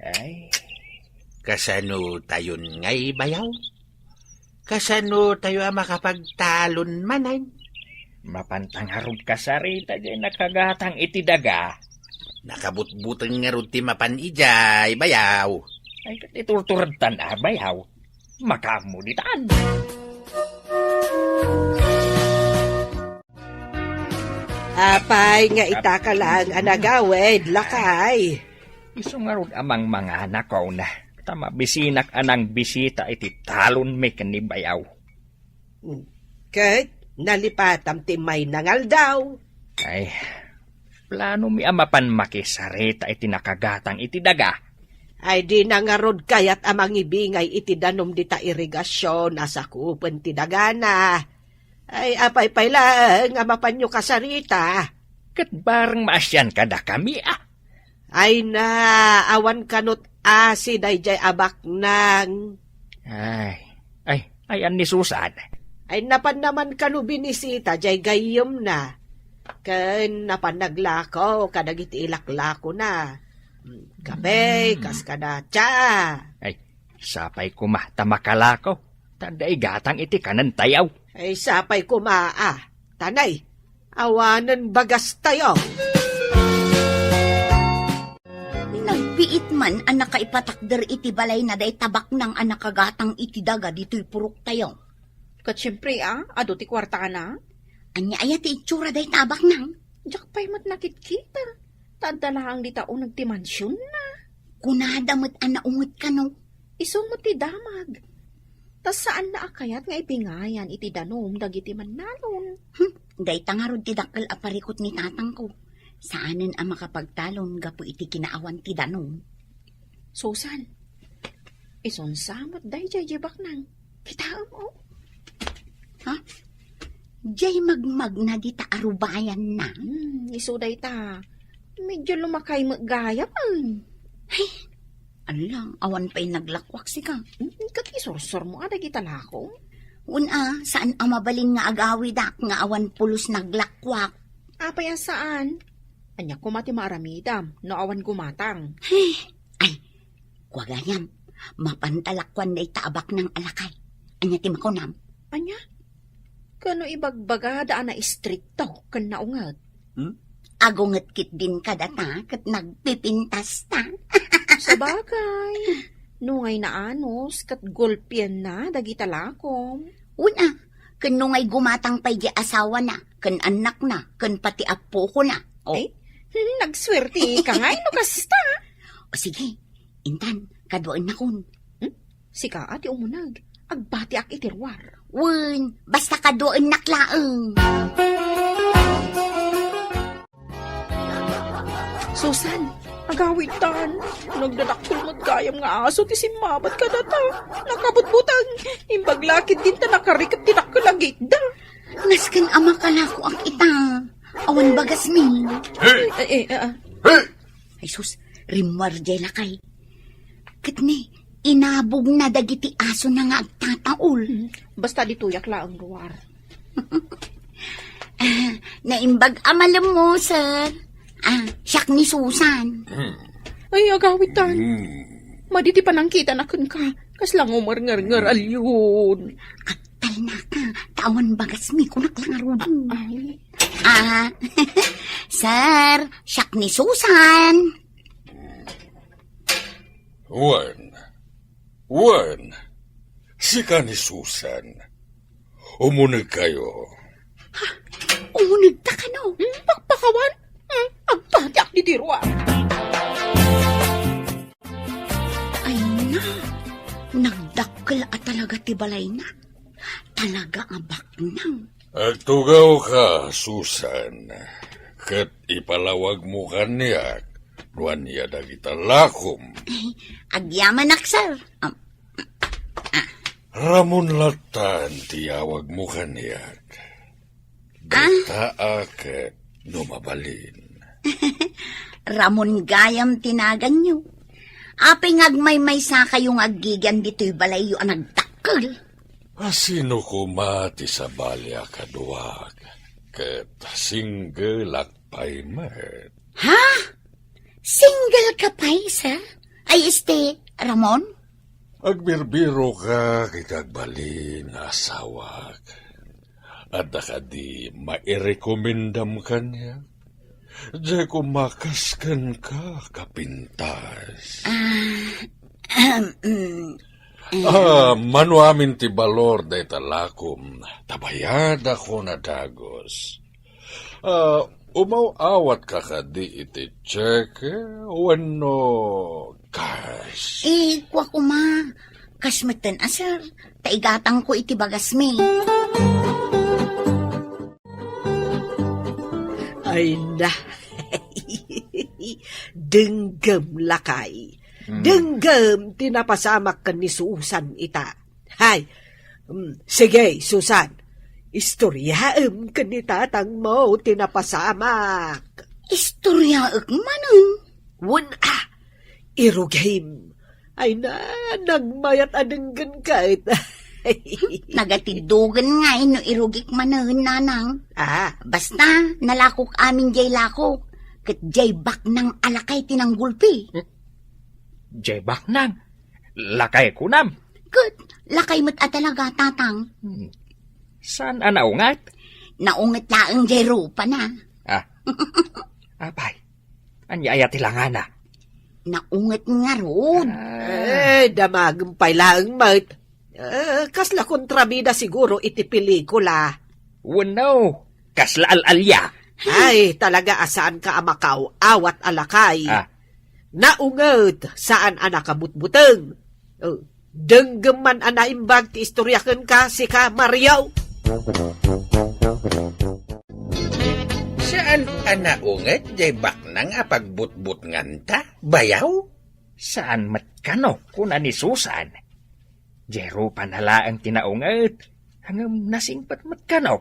Ay. Kasano tayon ngay bayaw? Kasano tayo a makapagtalon manen? Mapanta ngarud kasarita jay nakagatang iti daga. Nakabutbuteng ngarud ti mapan idiay bayaw. Ay, ket iturturedtan a bayaw. Makaammo ditan. Apay nga itaka laeng a nagawid, lakay? Isu ngarud a mangmanganakon. ta mabisinak a nangbisita iti talonmi ken ni Bayaw. Ket nalipatam ti mayna nga aldaw. Ay, planomi a mapan makisarita iti nakagatang iti daga. Ay, dina ngarud kayat a mangibingay iti danum dita irigasion a sakupen ti dagana. Ay, apay pay laeng a mapanyo kasarita? Ket bareng maasian kadakami, a. Ay na, awan kanot asi dayjay a baknang. Ay, ay, ayan ni Susan. Ay, napan naman kano binisita jay gayyemna. Ken napan naglako kadagiti ilaklakona. Kape, kas kada tsaa. Ay, sapay koma ta makalako. Ta adda igatang iti kanentayo. Ay, sapay koma, a. Tanay, awanen bagastayo. Nagbiit man a nakaipatakder iti balayna dayta baknang a nakagatang iti daga ditoy puroktayo. Ket siempre, a, adu ti kuartana. Ania aya ti itsura dayta a baknang? Diak pay met nakitkita. Ta adda laeng dita uneg ti mansionna. Kunada met a naunget kano. Isu met ti damag. Ta saanna a kayat nga ibingayan iti danum dagiti mannalon. Hmm, dayta ngarud ti dakkel a parikut ni tatangko. Saanen a makapagtalon gapu iti kinaawan ti danum. Susan, isunsa met dayjay jay baknang. Kitaem, o. Ha? Jay magmagna dita a rubayanna. Hmm, isu dayta. Medyo lumakay met gayam, a. Ay, ala, awan pay naglakwak sika. Hmm, ket isursurmo a dagita lakom. Wen a, saan a mabalin nga agawidak nga awan pulos naglakwak. Apay a saan? Ania koma ti maaramidam no awan gumatang? Ay, ay, kua gayam, mapanta lakuan dayta a baknang a lakay. Ania ti makunam? Ania? Kano ibagbagada a naistrikto ken naunget? Hmm? Agunget ketdin kadata ket nagpipintasta. Sabagay, nungay naanus ket golpienna dagita lakom. Wen a, ken nungay gumatang pay di asawana, ken annakna, ken pati appokona. O. Ay, hmm, nagsuerteka ngay no kasta. O sige, intan, kaduaennakon. Hmm? Sika a ti umuneg. Agbatiak iti ruar. Wen, basta kaduaennak laeng. Susan, agawitan. Nagdadakkel met gayam nga aso ti simmabat kadata. Nakabutbuteng. Imbag la ketdin ta nakariket ti dakkel a gitda. Nasken a makalakoak ita. Awan bagasmi. Hey! Ay, ay, ah, ah. Hey! Ay sus, rimmuar jay lakay. Ket ni, inabogna dagiti asona nga agtataol. Hmm, basta ditoyak laeng ruar. Ah, naimbag a malemmo, sir. Ah, siak ni Susan. Hmm. Ay, agawitan. Hmm. Madi ti panangkitana kenka. Kasla nga umarngarngar, aliyon. Agtalnaka, ta awan bagasmi, kunak la ngaruden. Ay. Ah, sir, siak ni Susan. Wen. Wen. Sika ni Susan. Umunegkayo. Ha? Umunegta kano? Hmm, pakpakawan? Hmm, agbatiak ditoy ruar. Ay na, nagdakkel a talaga ti balayna. Talaga a baknang. Agtugawka, Susan, ket ipalawagmo kaniak no ania dagita lakom. Ay, agyamanak, sir. Am, Ramon lattan ti awagmo kaniak. Ah? Dayta a ket no mabalin. Ramon gayam ti naganyo. Apay nga agmaymaysakayo nga aggigian ditoy balayyo a nagdakkel? A sino koma ti sabali a kaduak, ket single ak pay met. Ha? Single ka pay, sir? Ay, este, Ramon? Agbirbiroka iti agbalin nga asawak. Adda kadi mairekomendam kaniak? Diay kumakas kenka, kapintas. Ah, ahem, mm, eh. Ah, mano amin ti balor dayta lakom, ta bayadakon a dagus. Ah, umaw-awatka kadi iti cheque wenno cash? Eh, kua koma, kas metten a, sir, ta igatangko iti bagasmi. Ay na. Denggem, lakay. Hmm. Denggem ti napasamak ken ni Susan ita. Hay, mm, sige, Susan. Istoryaem ken ni tatangmo ti napasamak. Istoryaek manen? Wen a, irugim. Ay na, nagmayat a denggen ket. Nagatiddogen ngay no irugik manen, nanang. Ah. Basta, nalakok amin jay lakok, ket jay baknang a lakay ti nanggulpi. Jay baknang? Lakay kunam? Ket, lakay met a talaga, tatang. Hmm. Saan a naunget? Naunget laeng jay rupana. Ah. Apay, ania aya ti langana? Naunget ngarud. Ah. Eh, damagem pay laeng met. Eh, kasla kontrabida siguro iti pelikula. Wenno, kasla al-alia. Ay, talaga a saanka a makaaw-awat a lakay. Ah. Naunget, saan a nakabutbuteng. Oh, denggem man a naimbag ti istorya kenka, sika, Mario. Saan a naunget jay baknang a pagbutbutnganta, bayaw? Saan met kano, kuna ni Susan. Jay rupana laeng ti naunget, ngem nasingpet met kano.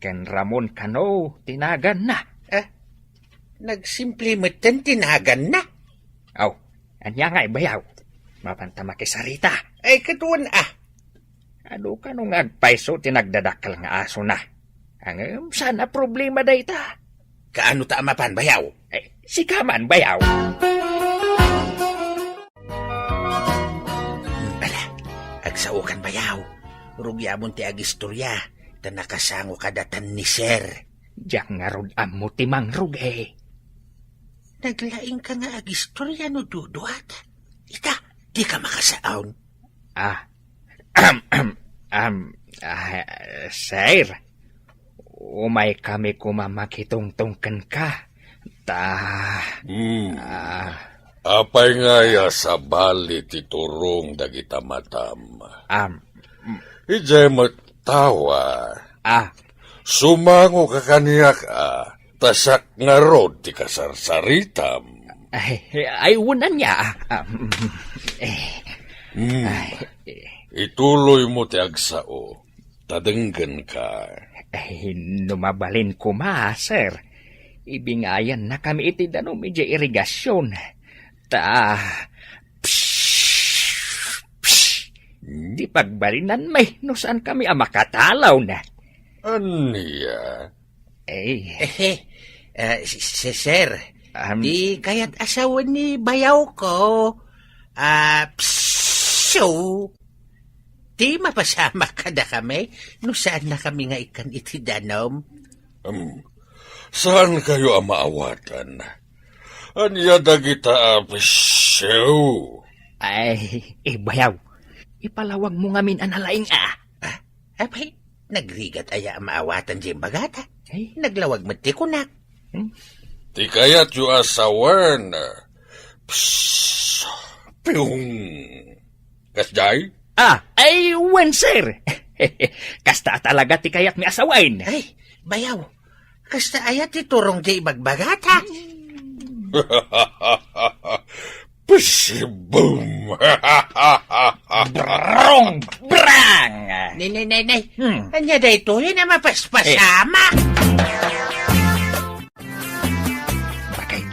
Ken Ramon kano ti naganna. Eh, nagsimple metten ti naganna? Aw, ania ngay, bayaw? Mapanta makisarita. Ay, ket wen a. Adu kano nga agpayso ti nagdadakkel nga asona. Ngem saan a problema dayta. Kaano ta a mapan, bayaw? Eh, sika man, bayaw. Ala, agsaokan, bayaw. Rugiamon ti agistorya, ta nakasango kadatan ni Sir. Diak ngarud ammo ti mangrugi. Naglaingka nga agistorya no duduat. Ita, dika makasaan. Ah, am, am, am, ah, sir, umay kami koma makitungtong kenka. Ta, Hmm. ah, Apay nga aya sabali ti turong dagita matam? Am, Idiay met tawa. Ah. Sumangoka kaniak a, ta siak ngarud ti kasarsaritam. Ay, ay, wen ania, ah, ah, mm, eh. Hmm. Ay, eh. Ituloymo ti agsao, ta denggenka. Ay, no mabalin koma, sir, ibingayannakami iti danum idiay irigasion. Ta, psh, psh, Hmm? Di pagbalinanmi no saan kami a makatalawna. Ania? Eh. Eh, eh, si, si Sir, Am, ti kayat a sawen ni bayawko, ah, psyo, ti mapasamak kadakami no saannakami nga ikkan iti danum. Am, saankayo a maawatan? Ania dagita a psyo? Ay, eh, bayaw. Ipalawagmo ngamin a nalaing a. Ah, apay, nagrigat aya a maawatan diay imbagata? Ay. Naglawag met ti kunak. Hmm? Ti kayatyo a sawen. Psyo, pyong. Kasdiay? Ah, ay, wen, sir. Kasta talaga ti kayatmi a sawen. Ay, bayaw. Kasta aya ti turong diay ibagbagata? Psibum! Brong! Brang! Nay, nay, nay, nay. Hmm. Ania daytoy a mapaspasamak? Bakit?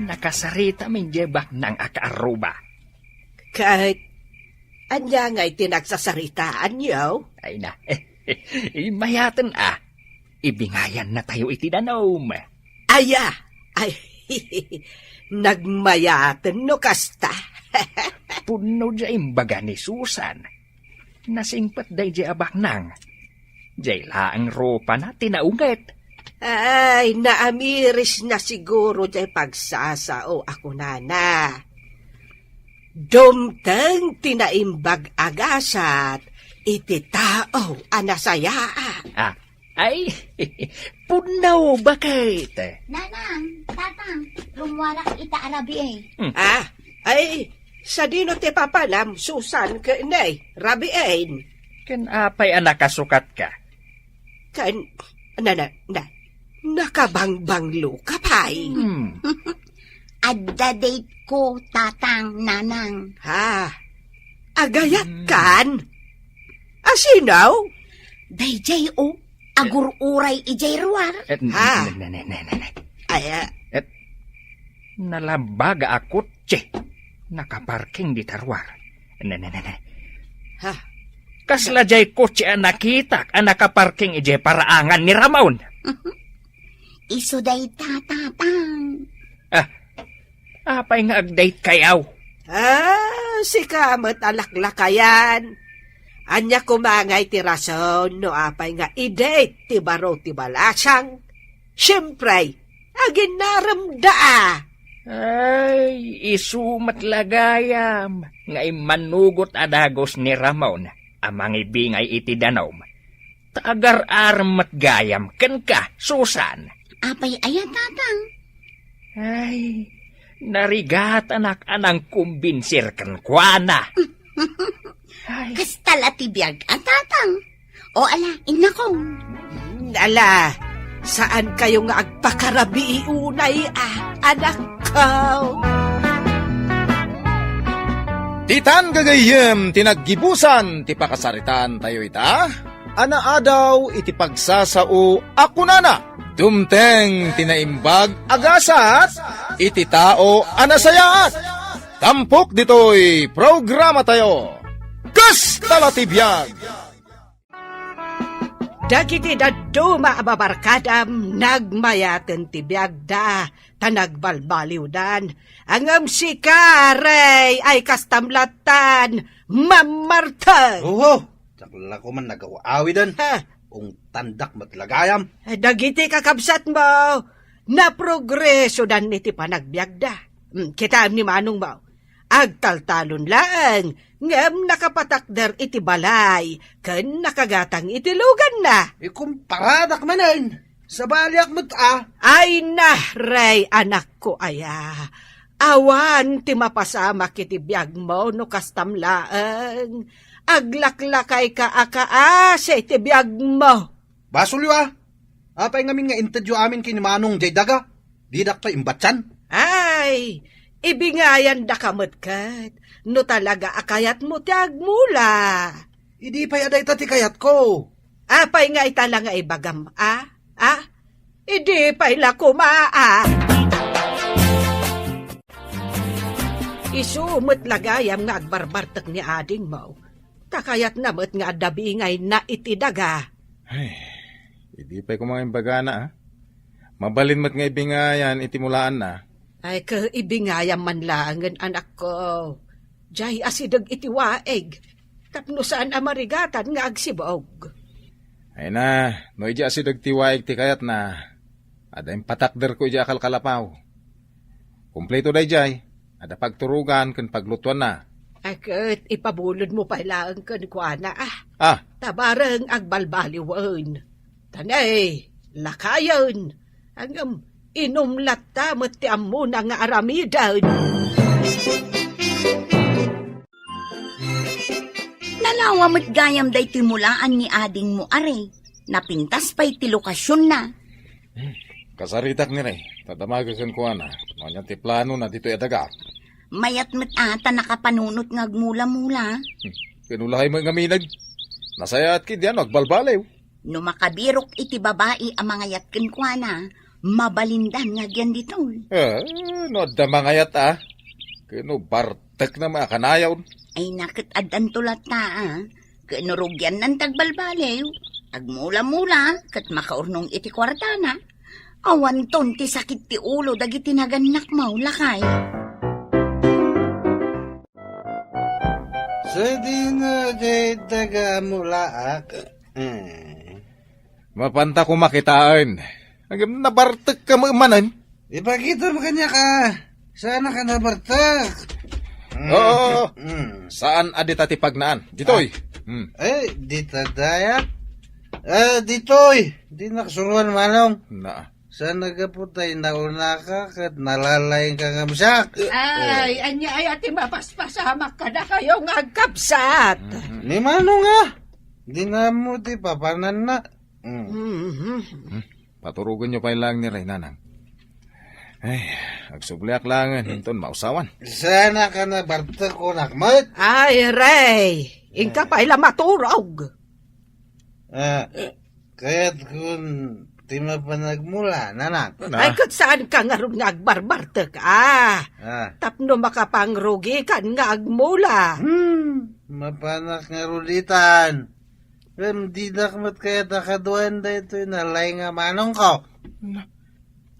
Nakasarita min diay baknang a kaarruba. Ket, ania ngay ti nagsasaritaanyo? Ay na, imayaten a, ibingayannatayo iti danum. Aya, ay, nagmayaten no kasta. Pudno diay imbaga ni Susan. Nasingpet daydiay a baknang. Diay laeng rupana ti naunget. Ay, naamirisna siguro diay pagsasao a kunana. Dumteng ti naimbag a gasat iti tao a nasayaat. Ah, ay, pudno, bakit? Nanang, tatang, rummuarak ita a rabii. Hmm. Ah, ay, Sadino ti papanam, Susan, ken ne, rabiin? Ken apay a nakasukatka? Ken, na, na, na, nakabangbanglo ka pay. Hmm. Adda date ko, tatang, nanang. Ha? Agayat Hmm. kan? Asino? Dayjay, o, agur-uray ijay ruar. Eh, n-, Ha? n-, n-, n-, n-, n-, Ay, ah. Eh, nalabaga a kotse. Nakaparking dita ruar. Ne, ne, ne, ne. Ha? Kasla jay kotse a nakitak a nakaparking ijay paraangan ni Ramon. Isu dayta, tatang. Ah, apay nga agdate kayaw? Ah, sika met a laklakayan. Ania koma ngay ti rason no apay nga idate ti baro ti balasang? Siempre, aginnaremda a. Ay, isu met la gayam nga immanugot a dagus ni Ramon a mangibingay iti danum. Ta agar-arem met gayam kenka, Susan. Apay aya, tatang? Ay, narigatanak a nangkumbinsir kenkuana. Ay. Kasta la ti biag a, tatang. O ala, innakong. Ala, saan kayo nga agpakarabii unay, ah, anakko? Ditan gagayyem ti naggibusan ti pakasaritaan tayo ita, a naadaw iti pagsasao a kunana, dumteng ti naimbag a gasat iti tao a nasayaat. Tampok ditoy programa tayo. Kasta la ti biag! Dagiti dadduma a babarkadam nagmayaten ti biagda, ta nagbalbaliwdan. Ngem sika, Rey, ay kastam lattan, mammartek. Oho, diak la koma nagaw-awiden. Ha? Ungtandak met la gayam. Dagiti kakabsatmo, naprogresodan iti panagbiagda. Hmm, kitaem ni manongmo. Agtaltalon laeng, ngem nakapatakder iti balay ken nakagatang iti luganna. Ikumparadak manen, sabaliak met a. Ay na, Rey, anakko aya. Awan ti mapasamak iti biagmo no kastam laeng. Aglaklakayka a kaasi ti biagmo. Basolyo a. Apay ngamin nga intedyo amin ken ni Manong jay daga? Didak pay imbatian. Ay, ibingayandaka met ket no talaga a kayatmo ti agmula. Idi pay a dayta ti kayatko. Apay nga ita la nga ibagam, a? A? Idi pay la koma, a? Isu met la gayam nga agbarbartek ni adingmo. Ta kayatna met nga adda bingayna iti daga. Ay, idi pay koma nga imbagana, a? Mabalin met nga ibingayan iti mulaanna. Ay, ket ibingayam man laengen, anakko. Jay asideg iti waig, tapno saan a marigatan nga agsibog. Ay na, no idi asideg ti waig ti kayatna, adda impatakderko idi akalkalapaw. Kompleto dayjay, adda pagturogan ken paglutuanna. Ay, ket ipabulodmo pay laeng kenkuana, a. A? Ta bareng agbalbaliwen. Ta ne, lakayen. Ngem, inum latta met ti ammona nga aramiden. Nalawa met gayam daytoy mulaan ni adingmo, Rey. Napintas pay ti lokasionna. Hmm. Kasaritak ni Rey, ta damaga kenkuana no ania ti planona ditoy a daga. Mayat met a ta nakapanunot nga agmula-mula. Hmm. Ken ulay met ngamin, nasayaat ketdi no agbalbaliw. No makabirok iti babai a mangayat kenkuana, mabalindan nga agyan ditoy. Eh, no adda mangayat a, ken no bartekna met a kanayon. Ay na ket addanto latta a, ket no rugiannan ti agbalbaliw, agmula-mula, ket makaurnong iti kuartana. Awanton ti sakit ti ulo dagiti nagannakmo, lakay. Sadino jay daga a mulaak? Eh. Mapanta koma kitaen. Ngem nabartekka met manen. Ipakitam kaniak a, saan a ka nabartek. Mm. Oo, oo. Mm. Saan a dita ti pagnaan? Ditoy. Ah. Mm. Eh, dita dayat? Eh, ditoy. Dinak suruan, manong. Na. Saan a gapu ta inaunaka ket nalalaingka ngem siak? Ay, ania aya ti mapaspasamak kadakayo nga agkabsat? Mhm. Ni Manong, ah. Di na mo ti papananna. Mm. Mhm. Hmm, paturogenyo pay laeng ni Rey, Nanang. Ay, agsubliak laengen inton mausawan. Saan a ka nabartek kunak met? Ay, Rey, inka pay la maturog. Ah, kayat kun ti mapanagmula, Nanang. Na. Ay, ket saan ka ngarud nga agbarbartek, ah. Ah. Tapno makapangrugikan nga agmula. Hmm, mapanak ngarud itan. Ngem dinak met kayat a kaduaen daytoy nalaing a manongko. Na.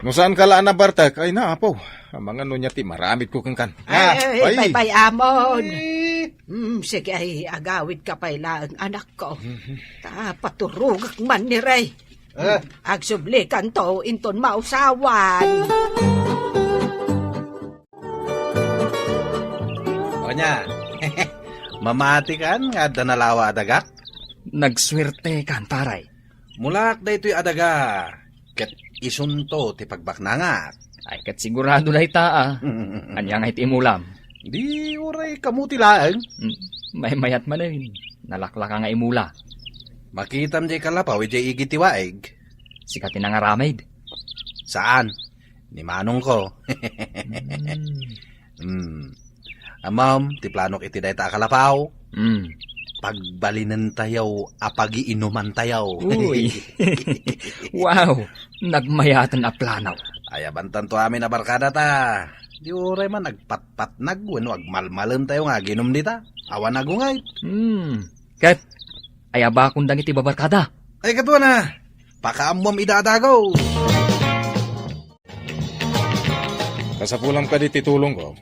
No saan ka la a nabartek, ay na, Apo. Amangan no ania ti maramidko kenkan. Ay, ay, ay, baybay-amon. Eh. Mm, sige, ay, agawidka pay laeng, anakko. Mhm. Ta paturogek man ni Rey. Eh. Agsublikanto inton mausawan. Ania, mamatikan nga adda nalawa a dagak? Nagsuertekan, pare. Mulaak daytoy a daga, ket isunto ti pagbaknangak. Ay, ket sigurado dayta, ah. Ania ngay ti imulam? Di uray kamuti laeng. Hmm, maymayat manen. Nalaklaka nga imula. Makitam diay kalapaw idiay igid ti waig. Sika ti nangaramid. Saan? Ni manongko. Hmm. Hmm. Ammom, ti planok iti dayta a kalapaw? Hmm. Pagbalinentayo a pagiinumantayo. Uy. Wow, nagmayaten a plano. Ayabantanto amin a barkada ta. Di uray man agpatpatnag wenno agmalmalentayo nga aginum dita. Awan agunget. Hmm. Ket, ayabakon dagiti babarkada. Ay, katuana. Pakaammom ida a dagaw. Kasapulam kadi ti tulongko?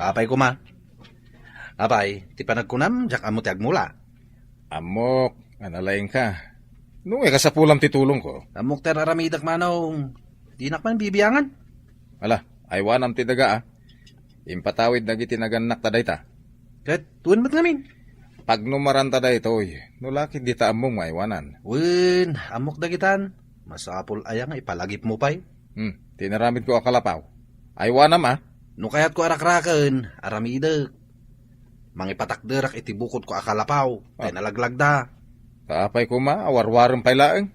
Apay koma. Apay, ti panagkunam, diak ammo ti agmula. Ammok, nga nalaingka. No nga kasapulam ti tulongko? Ammok ti ar-aramidek, manong. Dinak man bibiangan. Ala, aywanam ti daga, ah. Impatawid dagiti nagannak ta dayta. Ket, wen met ngamin. Pagnumaranta daytoy, no la ket dita ammom nga aywanan. Wen, ammok dagitan. Masapul aya nga ipalagipmo pay? Hmm, ti inaramidko a kalapaw. Aywanam, a? No kayatko a rakraken, aramidek. Mangipatakderak iti bukodko a kalapaw, tay, ah, nalaglagda. Apay koma a warwarem pay laeng?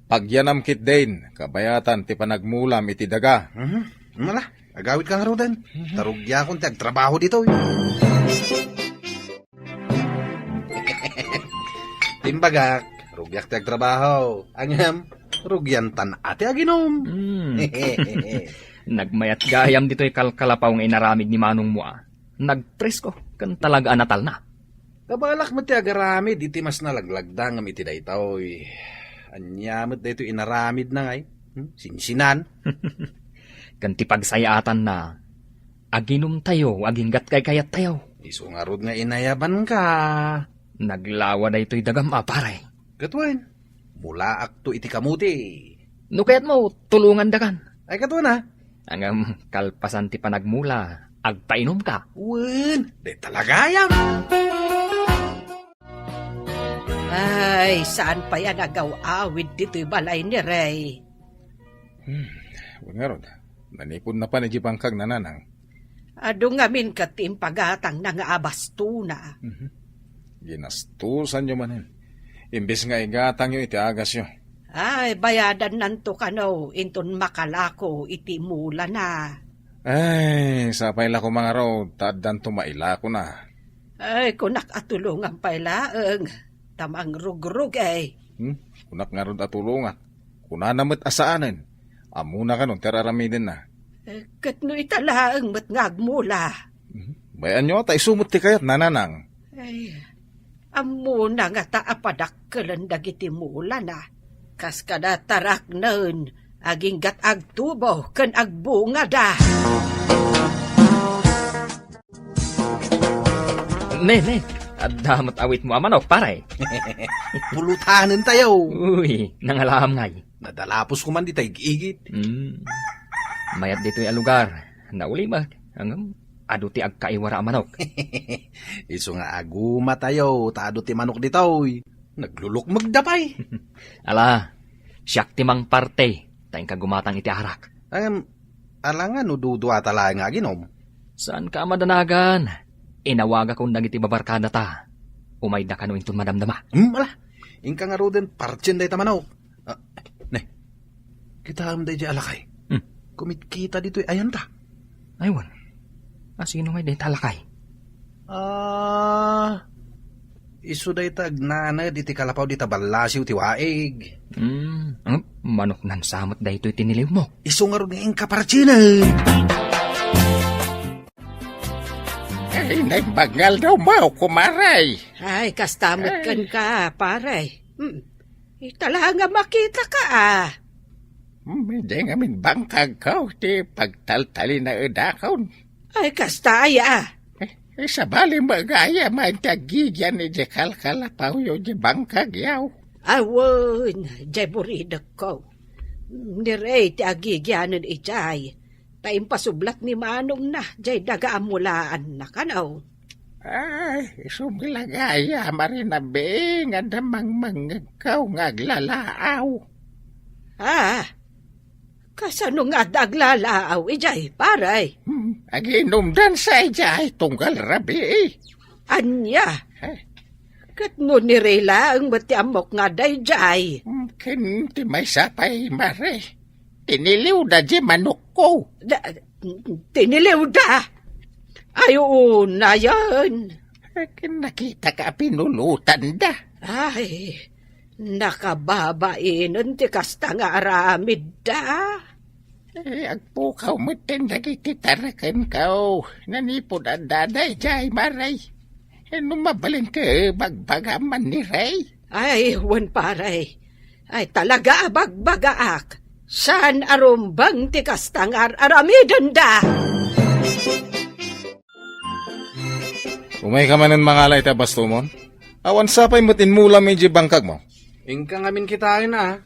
Pagyanam ketdin, kabayatan ti panagmulam iti daga. Mhm. Mala, agawidka ngaruden. Mhm. Ta rugiakon ti agtrabaho ditoy. Ti imbagak, rugiak ti agtrabaho. Ngem, rugiantan a ti aginum. Mm. Nagmayat gayam ditoy kalkalapaw nga inaramid ni manongmo, a. Nagpresko, ken talaga a natalna. Kabalak met ti agaramid iti mas nalaglagda ngem iti daytoy. Ania met daytoy inaramidna ngay? Hmm? Sinsinan? Ken ti pagsayaatanna, aginumtayo, aginggat kaykayattayo. Isu ngarud nga inayabanka. Naglawa daytoy dagam a, pare. Ket wen, mulaakto iti kamuti. No kayatmo, tulongandakan. Ay, katuana. Ngem kalpasan ti panagmula, agpainumka. Wen, dayta la gayam. Ay, saan pay a nagaw-awid ditoy balay ni Rey? Hmm, wen ngarud, nanipudna pay idiay bangkagna, Nanang. Adu ngamin ket ti impagatangna nga abastona. Mhm. Ginastosanyo manen. Imbes nga igatangyo iti agasyo. Ay, bayadannanto kano inton makalako iti mulana. Ay, sapay la koma ngarud, ta addanto mailakona. Ay, kunak a tulongam pay laeng, ta mangrugrugay. Hmm? Kunak ngarud a tulongak. Kunana met a saanen. Ammona kano ti ar-aramidenna. Eh, ket no ita laeng met nga agmula. Mhm. Bay-anyo ta isu met ti kayatna, Nanang. Ay, ammona ngata a padakkelen dagiti mulana. Kas kada taraknen, aginggat agtubo ken agbungada. Ne, ne, adda met awitmo a manok, pare. Pulutanentayo. Uy, nangalaam ngay. Nadalapos ko man dita ig-igid. Hmm. Mayat ditoy a lugar. Nauli met. Ngem, adu ti agkaiwara a manok. Isu nga agumatayo, ta adu ti manok ditoy. Naglulukmegda pay. Ala, siak ti mangparte. Ta inka gumatang iti arak. Ngem, ala nga no duduata laeng nga aginom? Saanka a madanagan. Inawagakon dagiti babarkadata. Umayda kano inton madamdama. Hmm, ala. Inka ngaruden, partien dayta manok. Ah, ne. Kitaem daydiay a lakay. Hmm. Kumitkita ditoy ayanta. Ay, wen. A, sino ngay dayta a lakay? Ah, isu dayta agnaned iti kalapaw dita ballasiw ti waig. Hmm, ang manoknan sa met daytoy tiniliwmo. Isu ngarud nga inka, partien. Ay, naimbag nga aldaw mo, kumare. Ay, kasta met Ay. Kenka, pare. Hmm. Ita la nga makitaka, a. Hmm, idiay ngamin bangkagko ti pagtaltalinaedakon. Ay, kasta aya. Eh, eh, sabali met gayam ti aggigian idiay kalkalapawyo diay bangkagyo. Awan, diay buridekko. Ni Rey ti aggigianen idiay. Ta impasublat ni manongna, diay daga a mulaanna kano. Ay, isu met la gayam a rinabii nga adda mangmangngegko nga aglalaaw. Ah, kasano nga adda aglalaaw idiay, pare? Hmm, agiinumdan sa idiay tunggal rabii. Ania? Eh? Ket no ni Rey laeng met ti ammok nga adda idiay. Hmm, ken ti maysa pay, mare. Tiniliwda diay manokko. Da, tiniliwda? Ay, unayen. Nakitaka a pinulotanda. Ay, nakababainen ti kasta nga aramidda. Eh, agpukaw metten dagiti tarakenko. Nanipud adda daydiay, mare. Eh, no mabalinka, bagbagam man ni Rey. Ay, wen, pare. Ay, talaga a bagbagaak. Saan a rumbeng ti kasta nga ar-aramidenda? Umayka manen mangala iti abastomon? Awan sapay met inmulam idiay bangkagmo. Inka ngamin kitaen, a.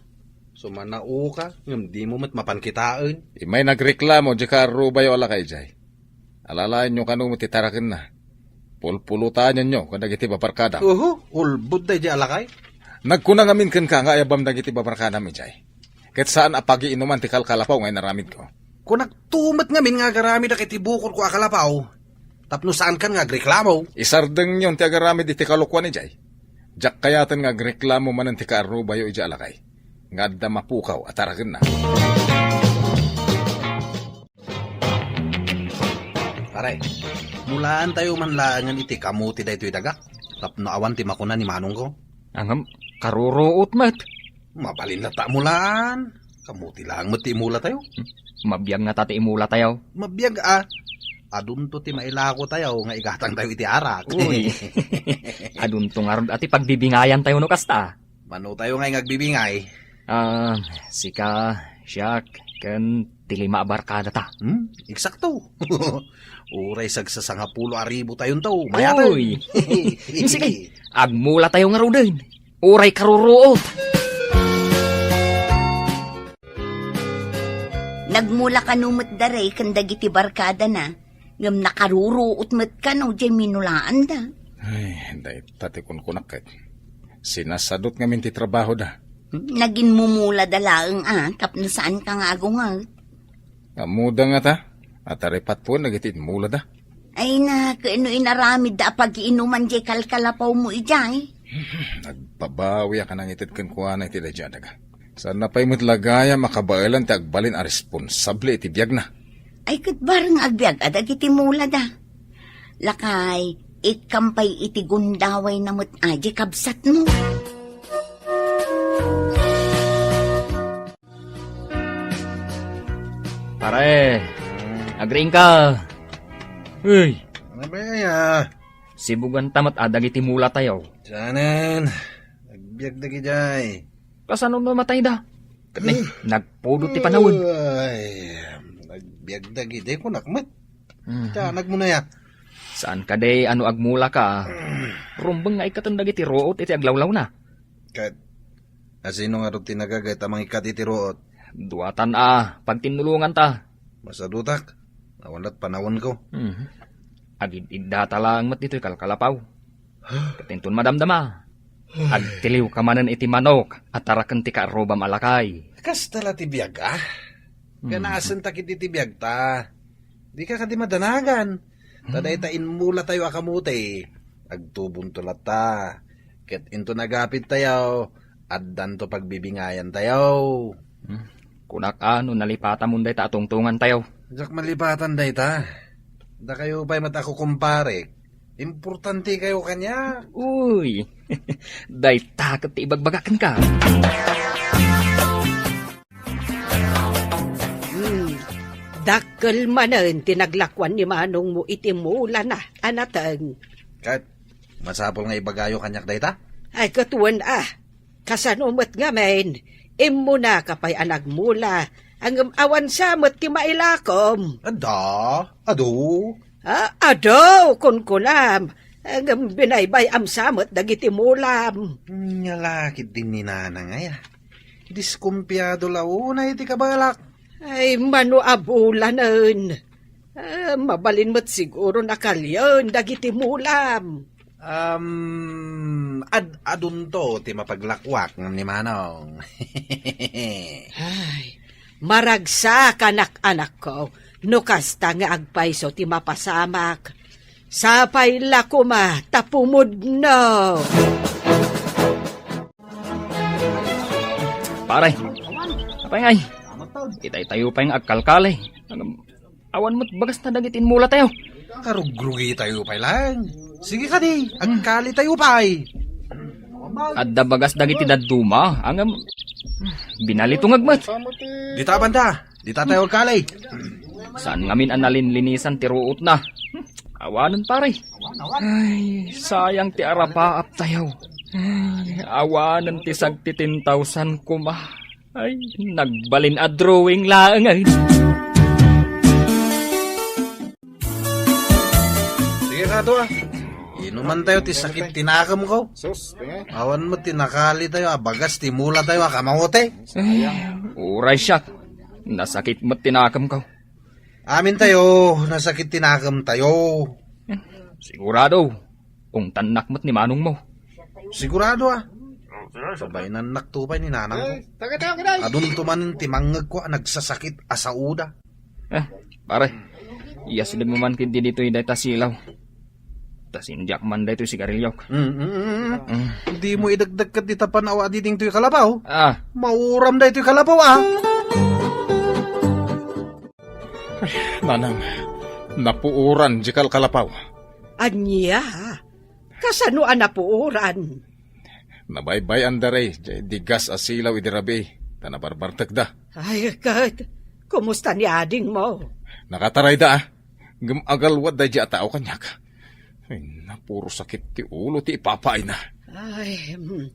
Sumanaoka, ngem dimo met mapan kitaen. Immay nagreklamo diay kaarrubayo a lakay idiay. Alalaenyo kano met ti tarakenna. Pulpulotanenyo kadagiti babarkadam. Uhu, ulbod daydiay a lakay. Nagkuna ngamin kenka nga ayabam dagiti babarkadam idiay. Ket saan a pagiinuman ti kalkalapaw nga inaramidko. Kunakto met ngamin nga agaramidak iti bukodko a kalapaw tapno saankan nga agreklamo. Isardengyon ti agaramid iti kalokuan idiay. Diak kayaten nga agreklamo manen ti kaarrubayo idiay a lakay nga adda mapukaw a tarakenna. Pare, mulaantayo man laengen iti kamuti daytoy daga tapno awan ti makuna ni manongko. Ngem, karuruot met. Mabalin latta a mulaan. Kamuti laeng met ti imulatayo. Mabiag ngata ti imulatayo. Mabiag, a. Adunto ti mailakotayo nga igatangtayo iti arak. Uy. Adunto ngarud a ti pagbibingayantayo no kasta. Manotayo ngay nga agbibingay? Ah, sika, siak, ken ti lima a barkadata. Hmm, eksakto. Uray sagsasangapulo a ribu tayonto, mayaten. Uy. Sige, agmulatayo ngaruden. Uray karuruot. Nagmula kano met da Rey ken dagiti barkadana, ngem nakaruruot met kano diay minulaanda. Ay, dayta ti kunkunak ket. Sinasadot ngamin ti trabahoda. Naginmumulada laeng a, tapno saanka nga agungag. Ammoda ngata, a taripatpuen dagiti inmulada. Ay na, ken no inaramidda a pagiinuman diay kalkalapawmo idiay? Nagbabawiak a nangited kenkuana iti daydiay a daga. Saanna pay met la gayam a kabaelan ti agbalin a responsable iti biagna. Ay, ket bareng agbiag a dagiti mulada. Lakay, ikkam pay iti gundawayna met a diay kabsatmo. Pare, agriingka. Uy. Ano ba yan, ah? Sibuganta met a dagiti mulatayo. Saanen, nagbiag dagidiay. Kasano no matayda? Ket ne, nagpudot ti panawen. Ay, nagbiag dagidiay, kunak met. Mhm. Tianagmo na ya. Saan kadi a no agmulaka? Rumbeng nga ikkaten dagiti ruot iti aglawlawna. Ket, asino ngarud ti nagagayt a mangikkat iti ruot? Duatan a pagtinnulonganta. Masadutak. Awan lat panawenko. Mhm. Agid-iddata laeng met ditoy kalkalapaw. Ket inton madamdama, Agtiliwka manen iti manok a taraken ti kaarrubam a lakay. Kasta la ti biag, a? Hmm. Ganasenta ketdi ti biagta. Dika kadi madanagan. Ta Hmm. dayta inmulatayo a kamote, agtubonto latta. Ket into nagapidtayo, addanto pagbibingayantayo. Hmm. Kunak a no nalipatamon dayta a tungtongantayo. Diak malipatan dayta. Dakayo pay met a kukumparek. Importantekayo kaniak. Uy, dayta ket ti ibagbagak kenka. Hmm, dakkel manen ti naglakuan ni manongmo iti mulana a nateng. Ket masapul nga ibagayo kaniak dayta? Ay, ket wen a. Kasano met ngamin? Immunaka pay a nagmula, ngem awan sa met ti mailakom. Adda, adu. Ah, adu, kunkunam. Ngem binaybay-am sa met dagiti mulam. Nya la ketdi ni nanang aya. Diskumpiado la unay ti kabalak. Ay, mano a bulanen. Ah, mabalin met siguro nakalien dagiti mulam. Um, ad-adunto ti mapaglakuak ngem ni Manong. Ay, maragsak, anak-anakko, no kasta nga agpayso ti mapasamak. Sapay la koma ta pumudno. Pare, apay ngay? Itay tayo pay nga agkalkali. Awan met bagasta dagiti inmulatayo. Karugrugitayo pay laeng. Sige kadi, agkalitayo pay. Adda bagas dagiti dadduma, ngem binalitungag met. Dita banda, dita tayo agkali. Saan ngamin a nalinlinisan ti ruotna? Awanen, pare. Ay, sayang ti arapaaptayo. Ay, awanen ti sagtitin tawsan koma. Ay, nagbalin a drawing laeng, ay. Sige, kato, a. Inumantayo ti sakit ti nakemko. Sus, tinga. Awan met ti nakalitayo a bagas ti mulatayo a kamote. Ay, uray siak. Nasakit met ti nakemko. Amintayo, nasakit ti nakemtayo. Sigurado, ungtannak met ni manongmo. Sigurado, a. Sabaynannak to pay ni nanangko. Ay, taga, taga, taga. Adunto manen ti mangngegko a nagsasakit a saoda. Eh, pare, iyasdegmo man ketdi ditoy dayta silaw. Ta sindiak man daytoy sigariliok. Mm, mm, mm, mm. Mm. Dimo idekdek ketdi ta panaw a didingtoy kalapaw. Ah. Mauram daytoy kalapaw, a. Nanang, napuoran di kalkalapaw. Ania? Kasano a napuoran? Nabaybay-anda ray, diay digas a silaw idi rabii, ta nabarbartekda. Ay, ket, kumusta ni adingmo? Nakatarayda, a. Ngem agalwad daydiay a tao kaniak. Ay, napuro sakit ti ulo ti ipapaayna. Ay, hmm.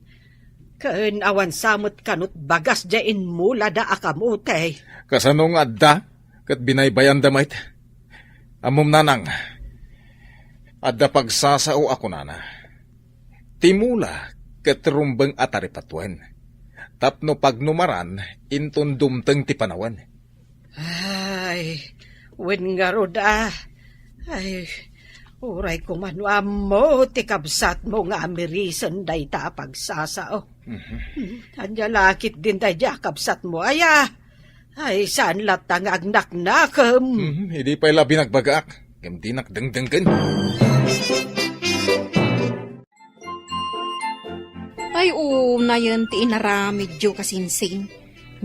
Ken awan sa met kano ti bagas diay inmulada a kamote. Kasano nga adda? Ket binaybayanda met. Ammom, nanang, adda pagsasao a kunana, "Ti mula ket rumbeng a taripatuen, tapno pagnumaran inton dumteng ti panawen." Ay, wen ngarud, a. Ay, uray koma no ammo ti kabsatmo nga amirisen dayta a pagsasao. Mhm. Hmm, ania la ketdin daydiay a kabsatmo, aya? Ay, saan latta nga agnaknakem? Mhm, idi pay la binagbagaak, ngem dinak dengdenggen. Ay, unayen ti inaramidyo, kasinsin.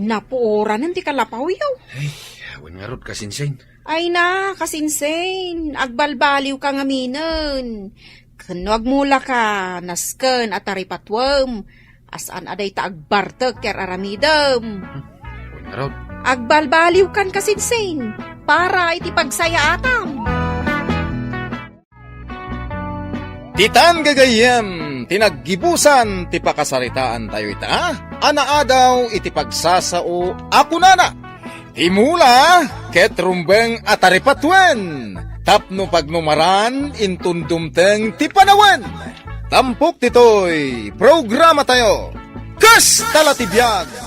Napuoranen ti kalapawyo. Ay, awan ngarud, kasinsin. Ay na, kasinsin, agbalbaliwka ngaminen. Ken no agmulaka, nasken a taripatuem, a saan a dayta agbartek ti ar-aramidem. Awan ngarud. Agbalbaliwkan, kasinsin, para iti pagsayaatam. Ditan gagayyem ti naggibusan ti pakasaritaantayo ita a naadaw iti pagsasao a kunana, "Ti mula ket rumbeng a taripatuen, tapno pagnumaran inton dumteng ti panawen." Tampok ditoy programatayo, Kasta la ti Biag!